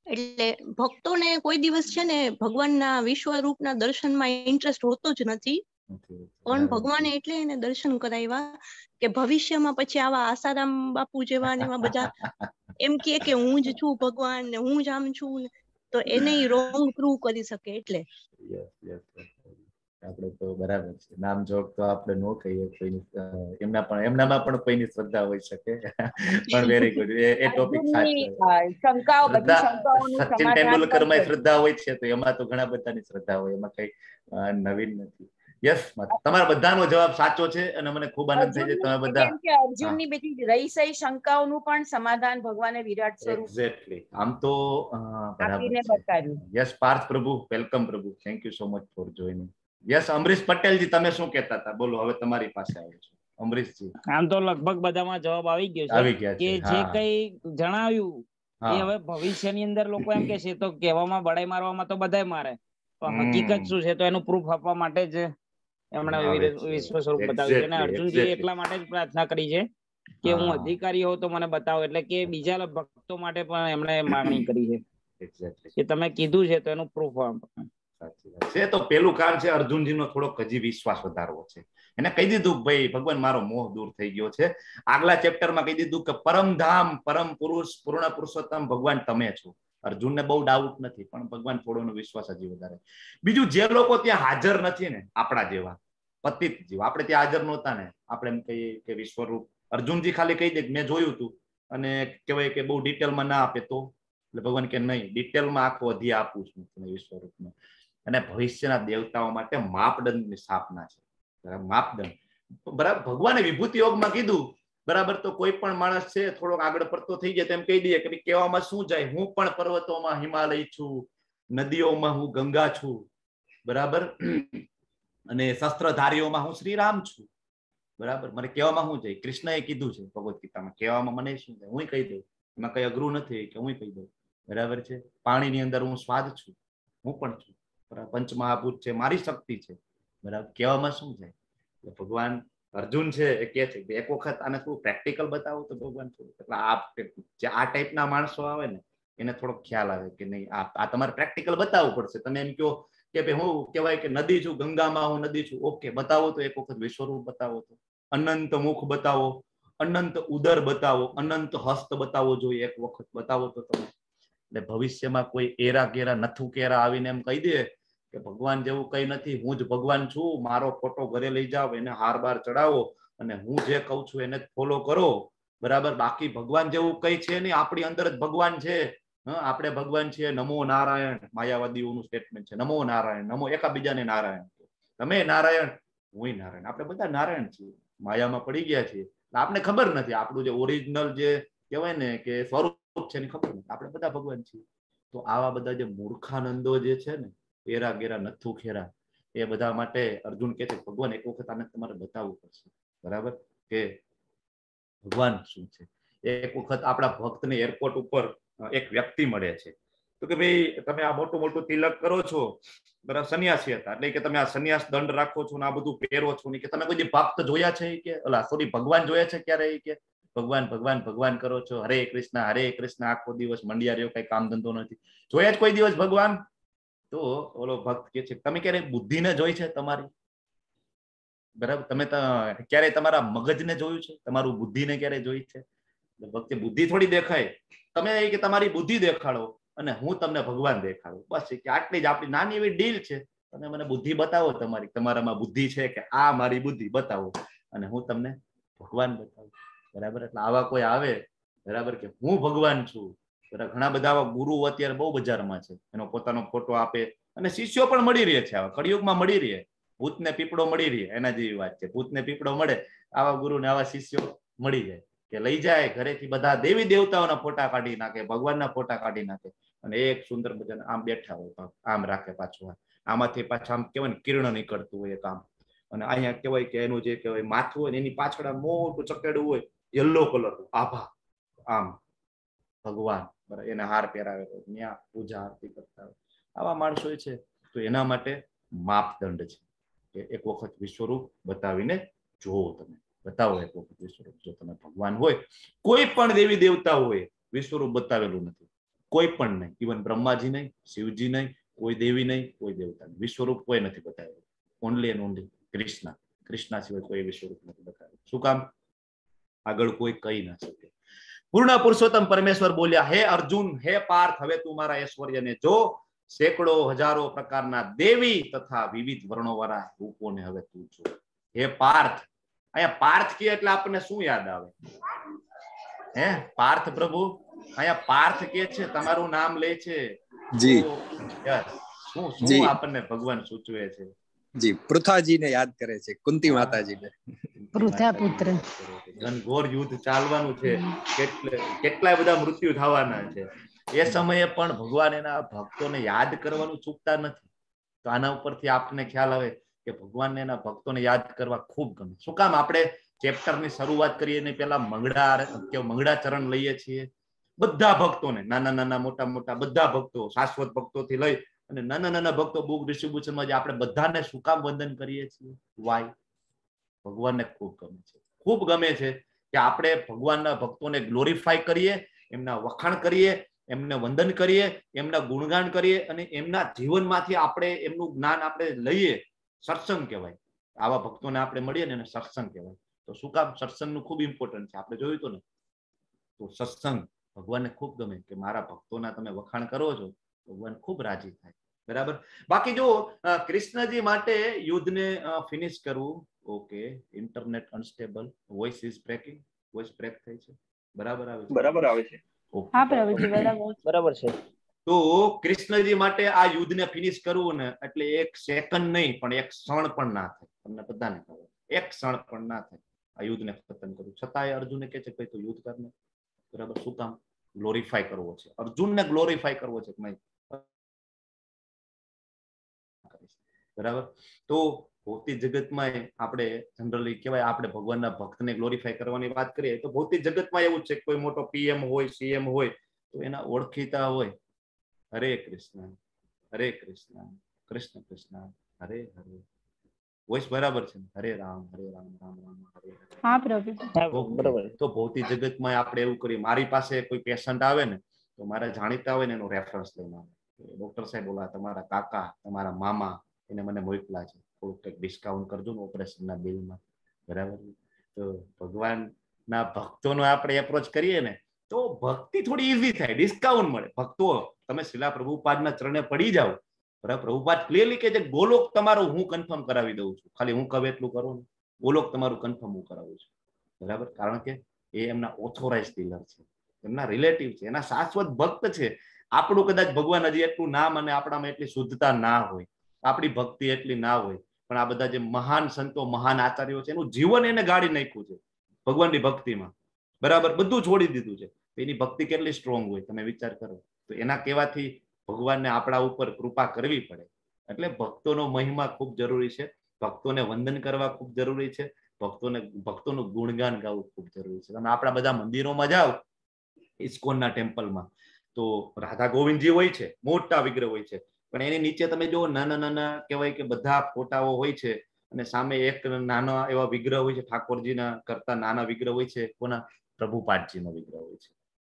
એટલે ભક્તોને કોઈ દિવસ છે ને ભગવાનના વિશ્વરૂપના દર્શનમાં ઇન્ટરેસ્ટ હોતો જ નથી, પણ ભગવાને એટલે એને દર્શન કરાવ્યા કે ભવિષ્યમાં પછી આવા આસારામ બાપુ જેવા ને એવા બધા એમ કે કે હું જ છું ભગવાન ને હું જ આમ છું, તો એને રોંગ પ્રૂવ કરી શકે. એટલે
આપણે તો બરાબર છે, નામ જોગ તો આપણે ન કહીએ કોઈની, એમના પણ એમનામાં પણ કોઈની શ્રદ્ધા હોઈ શકે. પણ વેરી ગુડ, એ ટોપિક સાચો.
શંકાઓ, બધી શંકાઓનું
સચિન તેંડુલકરમાં શ્રદ્ધા હોય છે, તો એમાં તો ઘણા બધાની શ્રદ્ધા હોય, એમાં કઈ નવીન નથી. યસ, તમારા બધાનો જવાબ સાચો છે અને મને ખૂબ આનંદ થાય છે તમે બધા.
કે અર્જુનની બધી રહી સહી શંકાઓનું પણ સમાધાન ભગવાને વિરાટ સ્વરૂપ
એક્ઝેક્ટલી આમ તો બરાબર બતાવ્યું. Yes Parth Prabhu, welcome Prabhu, thank you so much for joining. Yes Amrish Patelji, તમે શું કહેતા હતા? બોલો, હવે તમારી પાસે આવ્યો છું અમરીશજી.
આમ તો લગભગ બધામાં જવાબ આવી ગયો છે,
આવી ગયા
કે જે કઈ જણાવ્યું એ હવે ભવિષ્યની અંદર લોકો એમ કે છે તો કહેવામાં બડાઈ મારવામાં તો બધાય મારે, પણ હકીકત શું છે તો એનું પ્રૂફ આપવા માટે જ એમણે વિશ્વ સ્વરૂપ બતાવ્યું છે. અને અર્જુનજી એટલા માટે જ પ્રાર્થના કરી છે કે હું અધિકારી હોઉં તો મને બતાવો, એટલે કે બીજા ભક્તો માટે પણ એમણે માંગણી કરી છે કે તમે કીધું છે તો એનું પ્રૂફ આપો.
સાચી વાત છે. તો પેલું કારણ છે અર્જુનજી નો થોડોક હજી વિશ્વાસ વધારવો છે. એને કહી દીધું ભાઈ ભગવાન મારો મોહ દૂર થઈ ગયો છે. આગલા ચેપ્ટરમાં કહી દીધું કે પરમધામ, પરમ પુરુષ, પૂર્ણ પુરુષોત્તમ ભગવાન તમે છો. અર્જુનને બહુ ડાઉટ નથી, પણ ભગવાન થોડો વિશ્વાસ હજી વધારે. બીજું, જે લોકો ત્યાં હાજર નથી ને, આપણા જેવા પતિત જીવ, આપણે ત્યાં હાજર નહોતા ને, આપણે એમ કહીએ કે વિશ્વરૂપ અર્જુનજી ખાલી કહી દે મેં જોયું તું, અને કહેવાય કે બહુ ડિટેલમાં ના આપે તો, એટલે ભગવાન કે નહીં, ડિટેલમાં આખો અધ્યાય આપું છું તને વિશ્વરૂપનો. અને ભવિષ્યના દેવતાઓ માટે માપદંડની સ્થાપના છે. બરાબર, માપદંડ. બરાબર, ભગવાને વિભૂતિ યોગમાં કીધું. બરાબર, તો કોઈ પણ માણસ છે થોડોક આગળ પડતો થઈ જાય તો એમ કહી દઈએ કે કહેવામાં શું જાય, હું પણ પર્વતોમાં હિમાલય છું, નદીઓમાં હું ગંગા છું, બરાબર, અને શસ્ત્રધારીઓમાં હું શ્રીરામ છું. બરાબર, મને કહેવામાં શું જાય? કૃષ્ણએ કીધું છે ભગવદ ગીતામાં, કહેવામાં મને શું જાય, હું કહી દઉં, એમાં કઈ અઘરું નથી કે હું કહી દઉં. બરાબર છે, પાણીની અંદર હું સ્વાદ છું, હું પણ છું, પંચમહાભૂત છે, મારી શક્તિ છે. બરાબર, કહેવામાં શું જાય? એટલે ભગવાન અર્જુન છે એ કહે છે કે એક વખત આને થોડું પ્રેક્ટિકલ બતાવો તો ભગવાન થોડું, એટલે આ જે આ ટાઈપના માણસો આવે ને એને થોડો ખ્યાલ આવે કે નહીં, આ તમારે પ્રેક્ટિકલ બતાવવું પડશે. તમે એમ કહો કે ભાઈ હું કહેવાય કે નદી છું, ગંગામાં હું નદી છું, ઓકે બતાવો તો એક વખત વિશ્વરૂપ બતાવો, તો અનંત મુખ બતાવો, અનંત ઉદર બતાવો, અનંત હસ્ત બતાવો, જોઈએ એક વખત બતાવો તો તમે. એટલે ભવિષ્યમાં કોઈ એરા કેરા નથુ કેરા આવીને એમ કહી દે કે ભગવાન જેવું કઈ નથી, હું જ ભગવાન છું, મારો ફોટો ઘરે લઈ જાઓ, એને હાર બાર ચડાવો અને હું જે કહું છું એને જ ફોલો કરો, બરાબર, બાકી ભગવાન જેવું કઈ છે નહીં, આપણી અંદર જ ભગવાન છે, આપણે ભગવાન છીએ, નમો નારાયણ. માયાવાદીઓનું સ્ટેટમેન્ટ છે, નમો નારાયણ, નમો એકાબીજાને નારાયણ, તમે નારાયણ, હું નારાયણ, આપણે બધા નારાયણ છીએ, માયામાં પડી ગયા છીએ, આપણે ખબર નથી આપણું જે ઓરિજિનલ જે કહેવાય ને કે સ્વરૂપ છે એની ખબર નથી, આપણે બધા ભગવાન છીએ. તો આવા બધા જે મૂર્ખાનંદો જે છે ને, એરા ગેરા નથુ ખેરા, એ બધા માટે અર્જુન કહે છે ભગવાન એક વખત આને તમારે બતાવવું પડશે, બરાબર, કે ભગવાન શું છે. એક વખત આપણા ભક્તને એરપોર્ટ ઉપર એક વ્યક્તિ મળે છે, તો કે ભાઈ તમે આ મોટું મોટું તિલક કરો છો, બરાબર, સંન્યાસી હતા, એટલે કે તમે આ સંન્યાસ દંડ રાખો છો ને આ બધું પહેરો છો ને, કે તમે કોઈ ભક્ત જોયા છે કે અલા સોરી ભગવાન જોયા છે ક્યારે? કે ભગવાન ભગવાન ભગવાન કરો છો, હરે કૃષ્ણ હરે કૃષ્ણ, આખો દિવસ મંડિયા રહ્યો, કઈ કામ ધંધો નથી, જોયા જ કોઈ દિવસ ભગવાન? તો ઓલો ભક્ત કે છે તમે ક્યારે બુદ્ધિને જોઈ છે તમારી? બરાબર, તમે ક્યારે તમારા મગજને જોયું છે? તમારું બુદ્ધિને ક્યારે જોઈ છે? ભક્ત બુદ્ધિ થોડી દેખાય, તમે એ કે તમારી બુદ્ધિ દેખાડો અને હું તમને ભગવાન દેખાડું, બસ કે આટલી જ આપણી નાની એવી ડીલ છે. તમે મને બુદ્ધિ બતાવો તમારી, તમારામાં બુદ્ધિ છે કે આ મારી બુદ્ધિ બતાવો અને હું તમને ભગવાન બતાવું, બરાબર. એટલે આવા કોઈ આવે, બરાબર, કે હું ભગવાન છું, બરાબર. ઘણા બધા આવા ગુરુ અત્યારે બહુ બજારમાં છે, એનો પોતાનો ફોટો આપે અને શિષ્યો પણ મળી રહે છે, આવા કળિયુગમાં મળી રહે, ભૂતને પીપળો મળી રહે એના જેવી વાત છે, ભૂતને પીપળો મળે, આવા ગુરુ ને આવા શિષ્યો મળી જાય કે લઈ જાય ઘરેથી બધા દેવી દેવતાઓના ફોટા કાઢી નાખે, ભગવાનના ફોટા કાઢી નાખે અને એક સુંદર મજાના આમ બેઠા હોય, આમ રાખે પાછું, આમાંથી પાછા આમ કહેવાય ને કિરણ નીકળતું હોય એક આમ, અને અહીંયા કહેવાય કે એનું જે કહેવાય માથું હોય ને એની પાછળ મોટું ચકેડું હોય યલો કલર આભા, આમ ભગવાન, બરાબર, એને હાર પહેરાવેલો, ત્યાં પૂજા આરતી કરતા હોય. આવા માણસો છે. તો એના માટે માપદંડ છે કે એક વખત વિશ્વરૂપ બતાવીને જુઓ, તમે બતાવો એક વખત વિશ્વરૂપ. જો તમે ભગવાન હોય, કોઈ પણ દેવી દેવતા હોય, વિશ્વરૂપ બતાવેલું નથી, કોઈ પણ નહીં, ઇવન બ્રહ્માજી નહીં, શિવજી નહીં, કોઈ દેવી નહીં, કોઈ દેવતા નહીં, વિશ્વરૂપ કોઈ નથી બતાવેલું. Only and only Krishna. Krishna સિવાય કોઈ વિશ્વરૂપ નથી બતાવેલું. શું કામ? આગળ કોઈ કહી ના શકે. પૂર્ણ પુરુષોત્તમ પરમેશ્વર બોલ્યા, હે અર્જુન, હે પાર્થ, હવે તું મારા ઐશ્વર્યને જો. સેંકડો હજારો પ્રકારના દેવી તથા વિવિધ વર્ણોવાળા રૂપોને હવે તું જો. હે પાર્થ, અહીંયા પાર્થ કે એટલે આપણને શું યાદ આવે? હે પાર્થ પ્રભુ, અહીંયા પાર્થ કે છે, તમારું નામ લે છે.
જી,
યસ. શું શું આપણને ભગવાન સૂચવે છે?
જી, પૃથાજીને યાદ કરે છે, કુંતી માતાજીને.
પૃથા પુત્ર.
ઘનઘોર યુદ્ધ ચાલવાનું છે, કેટલા બધા મૃત્યુ થવાના છે, એ સમયે પણ ભગવાન એના ભક્તોને યાદ કરવાનું ચૂકતા નથી. તો આના ઉપરથી આપને ખ્યાલ આવે કે ભગવાનને એના ભક્તોને યાદ કરવા ખૂબ ગમે. શું કામ આપણે ચેપ્ટરની શરૂઆત કરીએ ને પેલા મંગળાચરણ લઈએ છીએ? બધા ભક્તોને, નાના નાના મોટા મોટા બધા ભક્તો, શાશ્વત ભક્તોથી લઈ અને નાના નાના ભક્તો બુક ડિસ્ટ્રીબ્યુશનમાં જે આપણે બધાને શું કામ વંદન કરીએ છીએ? વાય? ભગવાનને ખૂબ ગમે છે, ખૂબ ગમે છે કે આપણે ભગવાનના ભક્તોને ગ્લોરીફાય કરીએ, એમના વખાણ કરીએ, એમને વંદન કરીએ, એમના ગુણગાન કરીએ અને એમના જીવનમાંથી આપણે એમનું જ્ઞાન આપણે લઈએ. સત્સંગ કહેવાય. આવા ભક્તોને આપણે મળીએ ને એને સત્સંગ કહેવાય. તો શું કામ સત્સંગનું ખૂબ ઇમ્પોર્ટન્ટ છે, આપણે જોયું તો ને. તો સત્સંગ ભગવાનને ખૂબ ગમે કે મારા ભક્તોના તમે વખાણ કરો છો, ભગવાન ખૂબ રાજી થાય. બરાબર. બાકી જો કૃષ્ણજી માટે યુદ્ધને ફિનિશ કરવું, okay, internet unstable, voice is breaking, voice break થાય છે, બરાબર આવે છે?
બરાબર આવે છે.
હા પ્રભુજી, બરાબર
બરાબર છે.
તો કૃષ્ણજી માટે આ યુદ્ધને ફિનિશ કરવું ને એટલે એક સેકન્ડ નહીં પણ એક ક્ષણ પણ ના થાય. તમને બધાને ખબર, એક ક્ષણ પણ ના થાય આ યુદ્ધને ખતમ કરવું. છતાંય અર્જુને કહે છે કે તું યુદ્ધ કર ને. બરાબર. શું કામ? ગ્લોરીફાય કરવો છે, અર્જુનને ગ્લોરીફાય કરવો છે. બરાબર. તો ભૌતિક જગતમાં આપણે જનરલી કહેવાય, આપણે ભગવાનના ભક્તને ગ્લોરીફાય કરવાની વાત કરીએ તો ભૌતિક જગતમાં એવું છે, કોઈ મોટો પીએમ હોય, સીએમ હોય, તો એના ઓળખીતા હોય, હરે કૃષ્ણ હરે કૃષ્ણ કૃષ્ણ કૃષ્ણ હરે હરે. વોઇસ બરાબર છે? હરે રામ હરે રામ રામ રામ હરે હરે.
હા પ્રભુ,
બરાબર.
તો ભૌતિક જગતમાં આપણે એવું કરીએ, મારી પાસે કોઈ પેશન્ટ આવે ને તો મારે જાણીતા હોય ને એનું રેફરન્સ લઈને આવે, ડોક્ટર સાહેબ બોલા તમારા કાકા, તમારા મામા એને મને મોકલા છે, થોડુંક કંઈક ડિસ્કાઉન્ટ કરજો ને ઓપરેશનના બિલમાં. બરાબર. તો ભગવાનના ભક્તોનો આપણે એપ્રોચ કરીએ ને તો ભક્તિ થોડી ઈઝી થાય, ડિસ્કાઉન્ટ મળે. ભક્તો તમે શિલા પ્રભુપાદના ચરણે પડી જાઓ, બરાબર. પ્રભુપાદ ક્લિયરલી કે છે ગોલોક તમારું હું કન્ફર્મ કરાવી દઉં છું, ખાલી હું કહું એટલું કરો ને, ગોલોક તમારું કન્ફર્મ હું કરાવું છું. બરાબર. કારણ કે એ એમના ઓથોરાઇઝ ડીલર છે, એમના રિલેટિવ છે, એના શાશ્વત ભક્ત છે. આપણું કદાચ ભગવાન હજી એટલું નામ અને આપણામાં એટલી શુદ્ધતા ના હોય, આપણી ભક્તિ એટલી ના હોય, પણ આ બધા જે મહાન સંતો, મહાન આચાર્યો છે, એનું જીવન એને ગાળી નાખ્યું છે ભગવાનની ભક્તિમાં. બરાબર. બધું છોડી દીધું છે. એની ભક્તિ કેટલી સ્ટ્રોંગ હોય તમે વિચાર કરો. તો એના કહેવાથી ભગવાનને આપણા ઉપર કૃપા કરવી પડે. એટલે ભક્તોનો મહિમા ખૂબ જરૂરી છે, ભક્તોને વંદન કરવા ખૂબ જરૂરી છે, ભક્તોનું ગુણગાન ગાવું ખૂબ જરૂરી છે. તમે આપણા બધા મંદિરોમાં જાઓ, ઇસ્કોનના ટેમ્પલમાં, તો રાધા ગોવિંદજી હોય છે, મોટા વિગ્રહ હોય છે, પણ એની નીચે તમે જો નાના નાના કહેવાય કે બધા ફોટાઓ હોય છે અને સામે એક નાના એવા વિગ્રહ હોય છે, ઠાકોરજીના કરતા નાના વિગ્રહ હોય છે, કોના? પ્રભુપાદજીનો વિગ્રહ હોય છે.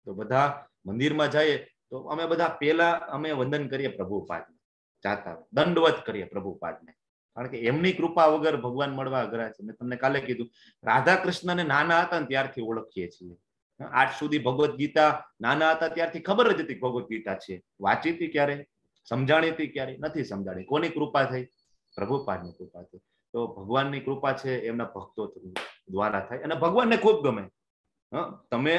તો બધા મંદિરમાં જઈએ તો અમે બધા પેલા અમે વંદન કરીએ પ્રભુપાદને, જાતા દંડવત કરીએ પ્રભુપાદને, કારણ કે એમની કૃપા વગર ભગવાન મળવા અઘરા છે. મેં તમને કાલે કીધું, રાધા કૃષ્ણને નાના હતા ને ત્યારથી ઓળખીએ છીએ. આજ સુધી ભગવદ્ ગીતા નાના હતા ત્યારથી ખબર જ હતી ભગવદ્ ગીતા છે. વાંચી હતી ક્યારે? સમજાણી હતી ક્યારે? નથી સમજાણી. કોની કૃપા થઈ? પ્રભુપાદની કૃપા થઈ. તો ભગવાનની કૃપા છે એમના ભક્તો દ્વારા થાય અને ભગવાનને ખૂબ ગમે. તમે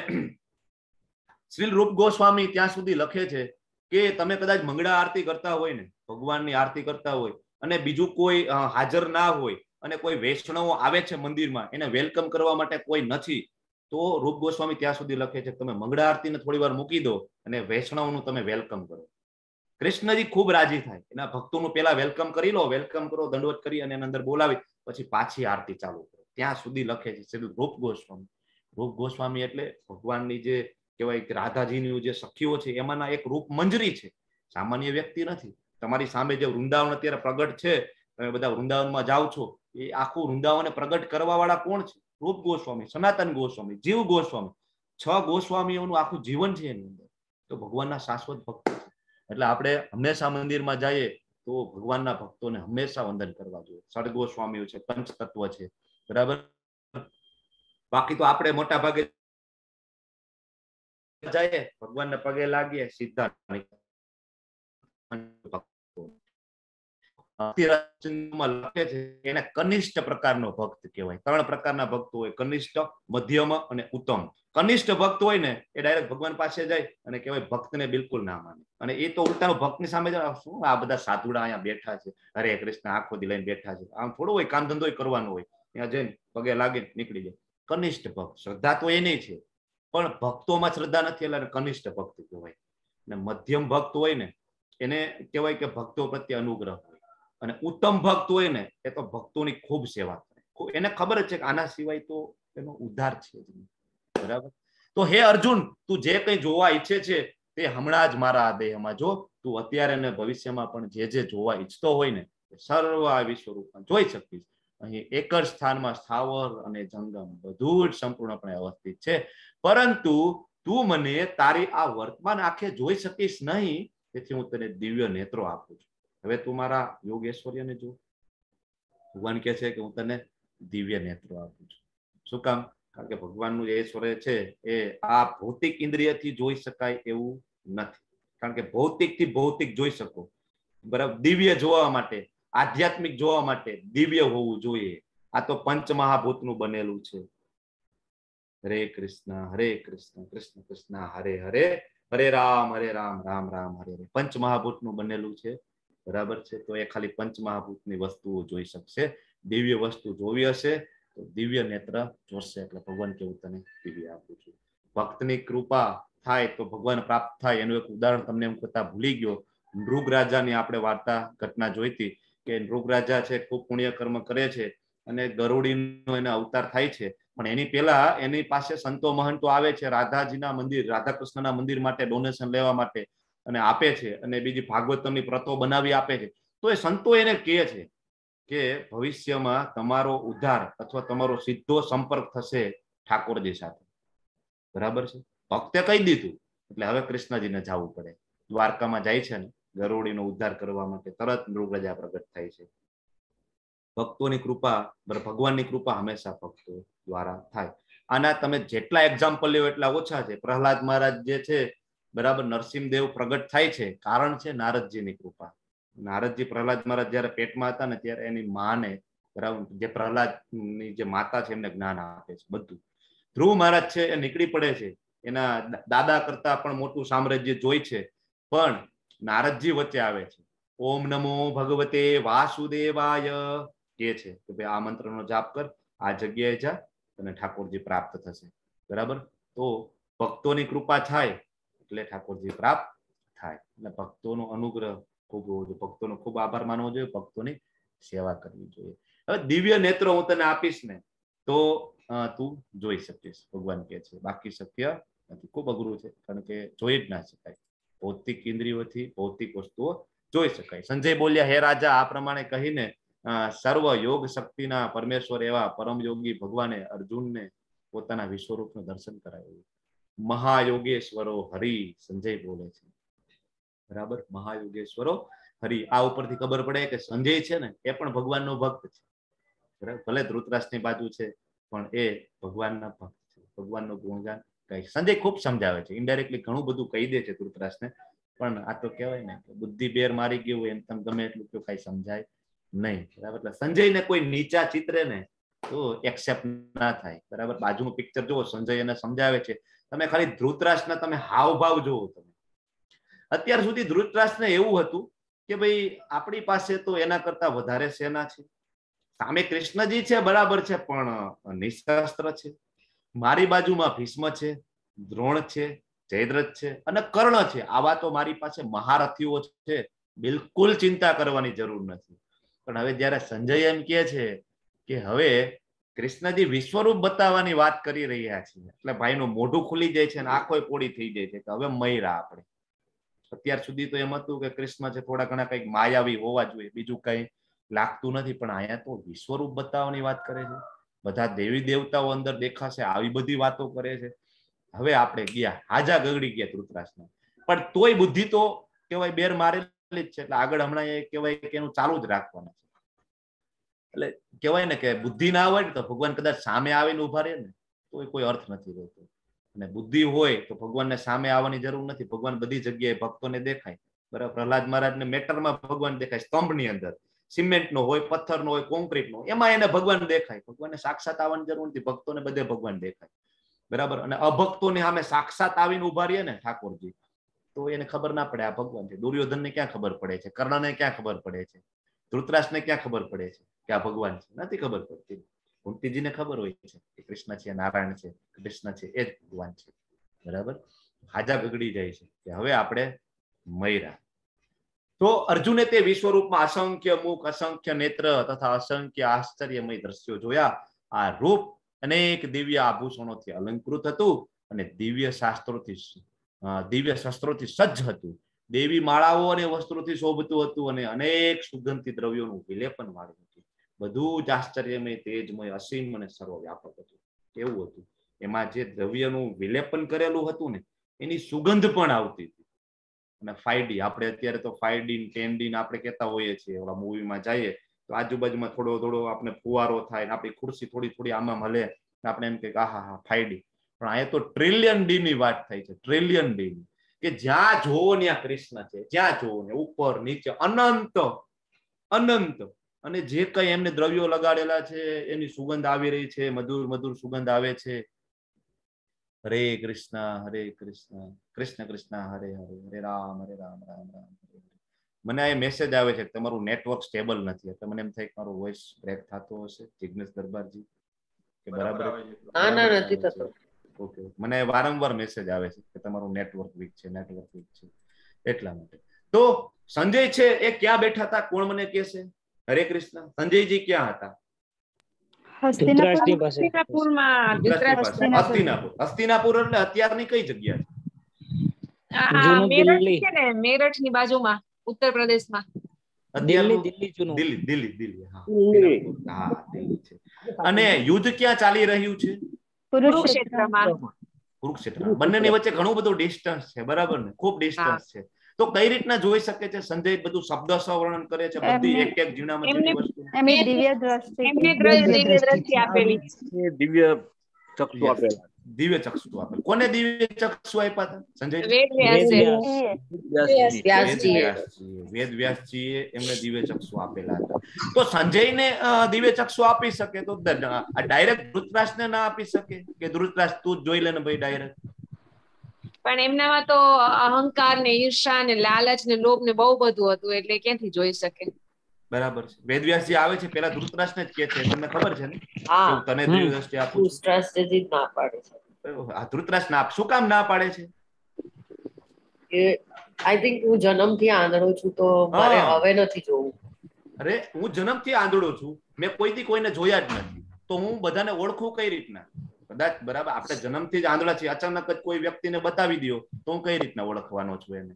શ્રી રૂપ ગોસ્વામી ત્યાં સુધી લખે છે કે તમે કદાચ મંગળા આરતી કરતા હોય ને, ભગવાનની આરતી કરતા હોય અને બીજું કોઈ હાજર ના હોય અને કોઈ વૈષ્ણવો આવે છે મંદિરમાં, એને welcome કરવા માટે કોઈ નથી, તો રૂપ ગોસ્વામી ત્યાં સુધી લખે છે તમે મંગળા આરતીને થોડી વાર મૂકી દો અને વૈષ્ણવનું તમે welcome કરો. કૃષ્ણજી ખૂબ રાજી થાય. એના ભક્તોનું પેલા welcome કરી લો, welcome કરો, દંડવત કરી અને એના અંદર બોલાવી પછી પાછી આરતી ચાલુ કરો. ત્યાં સુધી લખે છે શ્રી રૂપ ગોસ્વામી. રૂપ ગોસ્વામી એટલે ભગવાનની જે કહેવાય કે રાધાજીની જે સખીઓ છે એમાંના એક રૂપ મંજરી છે, સામાન્ય વ્યક્તિ નથી. તમારી સામે જે વૃંદાવન અત્યારે પ્રગટ છે, તમે બધા વૃંદાવનમાં જાઓ છો, એ આખું વૃંદાવનને પ્રગટ કરવા વાળા કોણ છે? રૂપ ગોસ્વામી, સનાતન ગોસ્વામી, જીવ ગોસ્વામી, 6 ગોસ્વામીઓનું આખું જીવન છે એની અંદર. તો ભગવાનના શાશ્વત ભક્તો છે. એટલે આપણે હંમેશા મંદિરમાં જઈએ તો ભગવાનના ભક્તોને હંમેશા વંદન કરવા જોઈએ. ષડ ગોસ્વામીઓ છે, પંચતત્વ છે, બરાબર. બાકી તો આપણે મોટા ભાગે જઈએ, ભગવાનને પગે લાગીએ, સીધા લખે છે એને કનિષ્ઠ પ્રકારનો ભક્ત કહેવાય. 3 પ્રકારના ભક્તો હોય, કનિષ્ઠ, મધ્યમ અને ઉત્તમ. કનિષ્ઠ ભક્ત હોય ને એ ડાયરેક્ટ ભગવાન પાસે જાય અને કહેવાય ભક્તને બિલકુલ ના માને, અને એ તો ઉલટાનો ભક્તની સામે શું આ બધા સાધુડા અહીંયા બેઠા છે, હરે કૃષ્ણ આખો દી લઈને બેઠા છે, આમ થોડું હોય, કામ ધંધો કરવાનો હોય, ત્યાં જઈને પગે લાગીને નીકળી જાય. કનિષ્ઠ ભક્ત, શ્રદ્ધા તો એની છે પણ ભક્તોમાં શ્રદ્ધા નથી, એટલે કનિષ્ઠ ભક્ત કહેવાય. અને મધ્યમ ભક્ત હોય ને એને કહેવાય કે ભક્તો પ્રત્યે અનુગ્રહ હોય, અને ઉત્તમ ભક્ત હોય ને એ તો ભક્તોની ખૂબ સેવા કરે, એને ખબર જ છે કે આના સિવાય તો એનો ઉદ્ધાર છે જ નહીં, બરાબર. તો હે અર્જુન, તું જે કંઈ જોવા ઈચ્છે છે તે હમણાં જ મારા આ દેહમાં જો. તું અત્યારે અને ભવિષ્યમાં પણ જે જે જોવા ઈચ્છતો હોય ને સર્વ આ વિશ્વરૂપમાં જોઈ શકીશ. અહીં એક જ સ્થાનમાં સ્થાવર અને જંગમ બધું જ સંપૂર્ણપણે અવસ્થિત છે, પરંતુ તું મને તારી આ વર્તમાન આંખે જોઈ શકીશ નહીં, તેથી હું તને દિવ્ય નેત્રો આપું છું. હવે તું મારા યોગેશ્વર્યને જો. ભગવાન કહે છે કે હું તને દિવ્ય નેત્રો આપું છું. શું કામ? કારણ કે ભગવાનનું જે ઐશ્વર્ય છે એ આ ભૌતિક ઇન્દ્રિયથી જોઈ શકાય એવું નથી, કારણ કે ભૌતિક થી ભૌતિક જોઈ શકો, બરાબર. દિવ્ય જોવા માટે, આધ્યાત્મિક જોવા માટે દિવ્ય હોવું જોઈએ. આ તો પંચમહાભૂતનું બનેલું છે. હરે કૃષ્ણ હરે કૃષ્ણ કૃષ્ણ કૃષ્ણ હરે હરે, હરે રામ હરે રામ રામ રામ હરે હરે. પંચમહાભૂતનું બનેલું છે, બરાબર છે. તો એ ખાલી પંચમહાભૂતની વસ્તુઓ જોઈ શકશે. દિવ્ય વસ્તુ જોવી હશે તો દિવ્ય નેત્ર જોશે. એટલે ભગવાન કેવું તને દિવ્ય આપું છું. ભક્તની કૃપા થાય તો ભગવાન પ્રાપ્ત થાય. એનું એક ઉદાહરણ તમને એમ કહેતા ભૂલી ગયો. નૃગ રાજાની આપણે વાર્તા ઘટના જોઈતી કે નૃગ રાજા છે ખૂબ પુણ્ય કર્મ કરે છે અને ગરુડીનો એને અવતાર થાય છે, પણ એની પેલા એની પાસે સંતો મહંતો આવે છે રાધાજીના મંદિર, રાધા કૃષ્ણના મંદિર માટે ડોનેશન લેવા માટે, અને આપે છે, અને બીજી ભાગવતમની પ્રતો બનાવી આપે છે. તો એ સંતો એને કહે છે કે ભવિષ્યમાં તમારો ઉદ્ધાર અથવા તમારો સીધો સંપર્ક થશે ઠાકોરજી સાથે, બરાબર છે. ભક્તે કહી દીધું એટલે હવે કૃષ્ણજીને જવું પડે. દ્વારકામાં જાય છે ને ગરુડીનો ઉદ્ધાર કરવા માટે, તરત મૃગરાજા પ્રગટ થાય છે. ભક્તોની કૃપા, ભગવાનની કૃપા હંમેશા ભક્તો દ્વારા થાય. આના તમે જેટલા એક્ઝામ્પલ લ્યો એટલા ઓછા છે. પ્રહલાદ મહારાજ જે છે, બરાબર, નરસિંહદેવ પ્રગટ થાય છે, કારણ છે નારદજીની કૃપા. નારદજી પ્રહલાદ મહારાજ જયારે પેટમાં હતા ને ત્યારે એની માને, બરાબર, જે પ્રહલાદની જે માતા છે એમને જ્ઞાન આપે છે બધું. ધ્રુવ મહારાજ છે એ નીકળી પડે છે, એના દાદા કરતા પણ મોટું સામ્રાજ્ય જોઈ છે, પણ નારદજી વચ્ચે આવે છે. ઓમ નમો ભગવતે વાસુદેવાય કે છે કે ભાઈ આ મંત્રનો જાપ કર, આ જગ્યાએ જા, તને ઠાકોરજી પ્રાપ્ત થશે, બરાબર. તો ભક્તોની કૃપા થાય એટલે ઠાકોરજી પ્રાપ્ત થાય. એટલે ભક્તોનો અનુગ્રહ ખૂબ હોવો જોઈએ, ભક્તોનો ખૂબ આભાર માનવો જોઈએ, ભક્તોની સેવા કરવી જોઈએ. હવે દિવ્ય નેત્રો હું તને આપીશ ને તો તું જોઈ શકીશ, ભગવાન કહે છે. બાકી શક્ય નથી, ખૂબ અઘરું છે, કારણ કે જોઈ જ ના શકાય. ભૌતિક ઇન્દ્રિયોથી ભૌતિક વસ્તુઓ જોઈ શકાય. સંજય બોલ્યા, હે રાજા, આ પ્રમાણે કહીને સર્વ યોગ શક્તિના પરમેશ્વર એવા પરમ યોગી ભગવાને અર્જુનને પોતાના વિશ્વરૂપનું દર્શન કરાવ્યું. મહાયોગેશ્વરો હરિ, સંજય બોલે છે, બરાબર. મહાયોગેશ્વરો હરિ. આ ઉપરથી ખબર પડે કે સંજય છે ને એ પણ ભગવાનનો ભક્ત છે, બરાબર. ભલે ધૃતરાષ્ટ્રની બાજુ છે પણ એ ભગવાનના ભક્ત છે, ભગવાનનો ગુણગાન કહે. સંજય ખૂબ સમજાવે છે, ઇનડાયરેક્ટલી ઘણું બધું કહી દે છે ધૃતરાષ્ટ્રને, પણ આ તો કહેવાય ને કે બુદ્ધિ બેર મારી ગયું હોય એમ તમે ગમે એટલું કહો કાંઈ સમજાય નહીં, બરાબર. એટલે સંજયને કોઈ નીચા ચિત્રે ને તો એક્સેપ્ટ ના થાય, બરાબર. બાજુનું પિક્ચર જુઓ, સંજય એને સમજાવે છે. તમે ખાલી ધૃતરાષ્ટ્રના તમે હાવભાવ જુઓ. તમે અત્યાર સુધી ધૃતરાષ્ટ્રને એવું હતું કે ભાઈ આપણી પાસે તો એના કરતા વધારે સેના છે, સામે કૃષ્ણજી છે, બરાબર છે, પણ નિશસ્ત્ર છે, મારી બાજુમાં ભીષ્મ છે, દ્રોણ છે, જયદ્રથ છે અને કર્ણ છે, આવા તો મારી પાસે મહારથીઓ છે, બિલકુલ ચિંતા કરવાની જરૂર નથી. પણ હવે જયારે સંજય એમ કહે છે કે હવે કૃષ્ણજી વિશ્વરૂપ બતાવવાની વાત કરી રહ્યા છે, એટલે ભાઈનું મોઢું ખુલી જાય છે અને આંખો પોળી થઈ જાય છે કે હવે મયરા આપણે. અત્યાર સુધી તો એમ હતું કે કૃષ્ણ છે થોડા ઘણા કંઈક માયાવી હોવા જોઈએ, બીજું કઈ લાગતું નથી, પણ અહીંયા તો વિશ્વરૂપ બતાવવાની વાત કરે છે, બધા દેવી દેવતાઓ અંદર દેખાશે આવી બધી વાતો કરે છે. હવે આપણે ગયા હાજા ગગડી ગયા ધૃતરાષ્ટ્રના, પણ તોય બુદ્ધિ તો કહેવાય બેર મારેલી જ છે, એટલે આગળ હમણાં એ કહેવાય કે એનું ચાલુ જ રાખવાના છે. એટલે કહેવાય ને કે બુદ્ધિ ના હોય ને તો ભગવાન કદાચ સામે આવીને ઉભા રહે ને તો કોઈ અર્થ નથી રહેતો, અને બુદ્ધિ હોય તો ભગવાનને સામે આવવાની જરૂર નથી, ભગવાન બધી જગ્યાએ ભક્તોને દેખાય. બરાબર, પ્રહલાદ મહારાજને મેટરમાં ભગવાન દેખાય, સ્તંભની અંદર, સિમેન્ટ નો હોય, પથ્થર નો હોય, કોન્ક્રીટ નો, એમાં એને ભગવાન દેખાય, ભગવાનને સાક્ષાત આવવાની જરૂર નથી, ભક્તોને બધે ભગવાન દેખાય. બરાબર, અને અભક્તોને સામે સાક્ષાત આવીને ઉભા રહીએ ને ઠાકોરજી, તો એને ખબર ના પડે આ ભગવાન છે. દુર્યોધનને ક્યાં ખબર પડે છે, કર્ણને ક્યાં ખબર પડે છે, ધૃતરાષ્ટ્રને ક્યાં ખબર પડે છે કે આ ભગવાન છે? નથી ખબર પડતી. કુંતીજીને ખબર હોય છે કે કૃષ્ણ છે, નારાયણ છે, કૃષ્ણ છે, એ જ ભગવાન છે. બરાબર, હાજા ગગડી જાય છે કે હવે આપણે મયરા. તો અર્જુને તે વિશ્વરૂપમાં અસંખ્ય મુખ, અસંખ્ય નેત્ર તથા અસંખ્ય આશ્ચર્યમય દ્રશ્યો જોયા. આ રૂપ અનેક દિવ્ય આભૂષણોથી અલંકૃત હતું અને દિવ્ય શાસ્ત્રોથી દિવ્ય શસ્ત્રોથી સજ્જ હતું, દેવી માળાઓ અને વસ્ત્રોથી શોભતું હતું અને અનેક સુગંધિત દ્રવ્યોનું વિલેપન વાળું હતું. બધું જ આશ્ચર્યમય, તેજમય, અસીમ અને સર્વવ્યાપક હતું. કેવું હતું? એમાં જે દ્રવ્યનું વિલેપન કરેલું હતું ને એની સુગંધ પણ આવતી હતી. અને 5D, આપણે અત્યારે તો 5D 10D આપણે કહેતા હોઈએ છીએ, ઓલા મૂવીમાં જઈએ તો આજુબાજુમાં થોડો થોડો આપણે ફુવારો થાય ને આપણી ખુરશી થોડી થોડી આમાં હલે, આપણે એમ કે હા હા 5D. પણ અહીંયા તો ટ્રિલિયન ડી ની વાત થાય છે, ટ્રિલિયન ડી ની, કે જ્યાં જોવો ત્યાં કૃષ્ણ છે, જ્યાં જોવો ને ઉપર નીચે અનંત અનંત, અને જે કઈ એમને દ્રવ્યો લગાડેલા છે એની સુગંધ આવી રહી છે, મધુર મધુર સુગંધ આવે છે. હરે કૃષ્ણ હરે કૃષ્ણ કૃષ્ણ કૃષ્ણ હરે હરે, હરે રામ હરે રામ રામ રામ હરે હરે. મને આ મેસેજ આવે છે કે તમારું નેટવર્ક સ્ટેબલ નથી, એટલે મને એમ થાય કે મારો વોઇસ બ્રેક થતો હશે. જિગ્નેશ દરબારજી કે બરાબર?
ના ના નથી થતો.
ઓકે, મને વારંવાર મેસેજ આવે છે કે તમારું નેટવર્ક વીક છે, નેટવર્ક વીક છે, એટલા માટે. તો સંજય છે એ ક્યાં બેઠા હતા, કોણ મને કહેશે? હરે કૃષ્ણ. સંજયજી ક્યાં હતા? હસ્તિનાપુર. હસ્તિનાપુર એટલે અત્યારની કઈ જગ્યા છે?
મેરઠ છે ને, મેરઠ ની બાજુમાં, ઉત્તર પ્રદેશમાં.
દિલ્હી, દિલ્હી, દિલ્હી. હા હા, દિલ્હી છે. અને યુદ્ધ ક્યાં ચાલી રહ્યું છે?
કુરુક્ષેત્રમાં.
કુરુક્ષેત્ર. બંનેની વચ્ચે ઘણું બધું ડિસ્ટન્સ છે, બરાબર ને? ખૂબ ડિસ્ટન્સ છે. તો કઈ રીતના જોઈ શકે છે સંજય? બધું શબ્દ વર્ણન કરે છે, બધી એક એક ઝીણામાં ઝીણી વસ્તુ.
એમની દિવ્ય દ્રષ્ટિ,
એમને દિવ્ય દ્રષ્ટિ આપેલી,
દિવ્ય ચક્ષુ આપેલા,
દિવ્ય ચક્ષુ આપેલ. કોને દિવ્ય ચક્ષુ આપ્યા હતા સંજય? વેદ વ્યાસજીએ એમને દિવ્ય ચક્ષુ આપેલા હતા. તો સંજયને દિવ્ય ચક્ષુ આપી શકે તો ડાયરેક્ટ ધૃતરાષ્ટ્રને ના આપી શકે કે ધૃતરાષ્ટ્ર તું જ જોઈ લે ને ભાઈ ડાયરેક્ટ?
પણ એમનામાં તો અહંકાર ને ઈર્ષા ને લાલચ ને લોભ ને બહુ બધું હતું, એટલે ક્યાંથી જોઈ શકે?
બરાબર છે. વેદવ્યાસજી આવે છે પેલા ધૃતરાષ્ટ્રને જ કે છે, તમને ખબર છે ને? હું તને દિવ્ય દ્રષ્ટિ આપું છું.
ધૃતરાષ્ટ્રજી જ ના પાડે છે.
ધૃતરાષ્ટ્ર ના શું કામ ના પાડે છે?
કે I think હું જન્મથી આંધળો છું તો મારે હવે નથી જોવું.
અરે હું જન્મથી આંધળો છું, મેં કોઈથી કોઈને જોયા જ નથી, તો હું બધાને ઓળખું કઈ રીતના? કદાચ બરાબર આપણે જન્મથી જ આંધળા છીએ, અચાનક જ કોઈ વ્યક્તિને બતાવી દો તો હું કઈ રીતના ઓળખવાનો છું એને?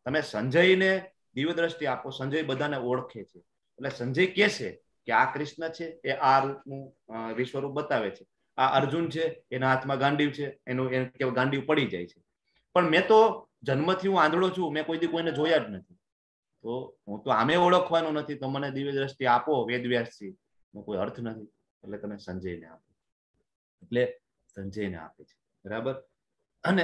તમે સંજયને દિવ્ય દ્રષ્ટિ આપો, સંજય બધાને ઓળખે છે, એટલે સંજય કહે છે કે આ કૃષ્ણ છે, એ આ રૂપનું વિશ્વરૂપ બતાવે છે, આ અર્જુન છે, એના હાથમાં ગાંડીવ છે, એનું ગાંડીવ પડી જાય છે. પણ મેં તો જન્મથી હું આંધળો છું, મેં કોઈ દી કોઈને જોયા જ નથી, તો હું તો આમે ઓળખવાનો નથી, તો મને દિવ્ય દ્રષ્ટિ આપો વેદવ્યાસજી, નો કોઈ અર્થ નથી. એટલે તમે સંજયને આપો, એટલે સંજયને આપે છે, બરાબર. અને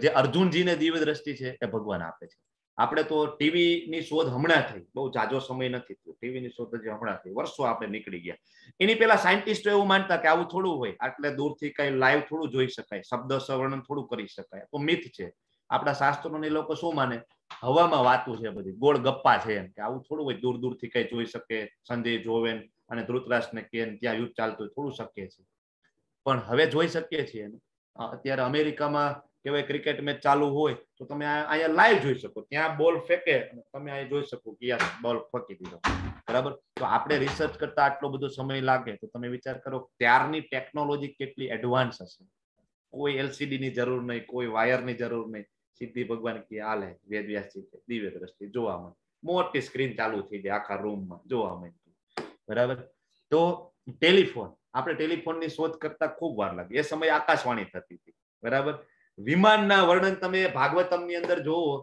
જે અર્જુનજીને દિવ્ય દ્રષ્ટિ છે એ ભગવાન આપે છે. આપણે તો ટીવી ની શોધ હમણાં થઈ, બહુ જાજો સમય નથી થયો, ટીવી ની શોધ હજી હમણાં થઈ, વર્ષો આપણે નીકળી ગયા. એની પેલા સાયન્ટિસ્ટો એવું માનતા કે આવું થોડું હોય, આટલે દૂરથી કઈ લાઈવ થોડું જોઈ શકાય, શબ્દ વર્ણન થોડું કરી શકાય, તો મિથ છે. આપણા શાસ્ત્રોને લોકો શું માને? હવામાં વાતું છે, બધી ગોળ ગપ્પા છે, એમ કે આવું થોડું હોય, દૂર દૂરથી કઈ જોઈ શકે, સંજય જોવેન અને ધૃતરાષ્ટ્રને કે ત્યાં યુદ્ધ ચાલતું હોય, થોડું શક્ય છે. પણ હવે જોઈ શકીએ છીએ. અત્યારે અમેરિકામાં કહેવાય ક્રિકેટ મેચ ચાલુ હોય તો તમે અહીંયા લાઈવ જોઈ શકો, ત્યાં બોલ ફેંકે અને તમે અહીંયા જોઈ શકો કે યાર બોલ ફેંકી દીધો, બરાબર. તો આપણે રિસર્ચ કરતા આટલો બધો સમય લાગે તો તમે વિચાર કરો ત્યારની ટેકનોલોજી કેટલી એડવાન્સ હશે. કોઈ એલસીડી ની જરૂર નહીં, કોઈ વાયરની જરૂર નહીં, સીધી ભગવાન કે હાલે વેદવ્યાસજી દિવ્ય દ્રષ્ટિ જોવા મળે, મોટી સ્ક્રીન ચાલુ થઈ જાય આખા રૂમમાં જોવા મળે. બરાબર. તો ટેલિફોન, આપણે ટેલિફોનની શોધ કરતા ખૂબ વાર લાગે, એ સમયે આકાશવાણી થતી હતી. બરાબર. વિમાનના વર્ણન તમે ભાગવતમની અંદર જોવો,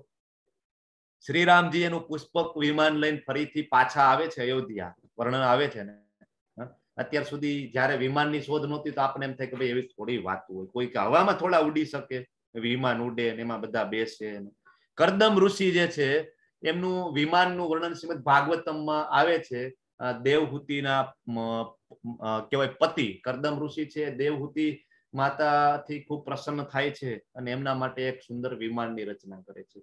શ્રીરામજી એનું પુષ્પક વિમાન લઈને ફરીથી પાછા આવે છે અયોધ્યા, વર્ણન આવે છે ને. અત્યાર સુધી જયારે વિમાનની શોધ નહોતી તો આપણે એમ થાય કે ભાઈ એવી થોડી વાત હોય, કોઈ કે હવામાં થોડા ઉડી શકે, વિમાન ઉડે ને એમાં બધા બેસે. કરદમ ઋષિ જે છે એમનું વિમાનનું વર્ણન શ્રીમદ ભાગવતમમાં આવે છે. દેવહૂતિના કહેવાય પતિ કરદમ ઋષિ છે, દેવહૂતિ માતાથી ખૂબ પ્રસન્ન થાય છે અને એમના માટે એક સુંદર વિમાનની રચના કરે છે.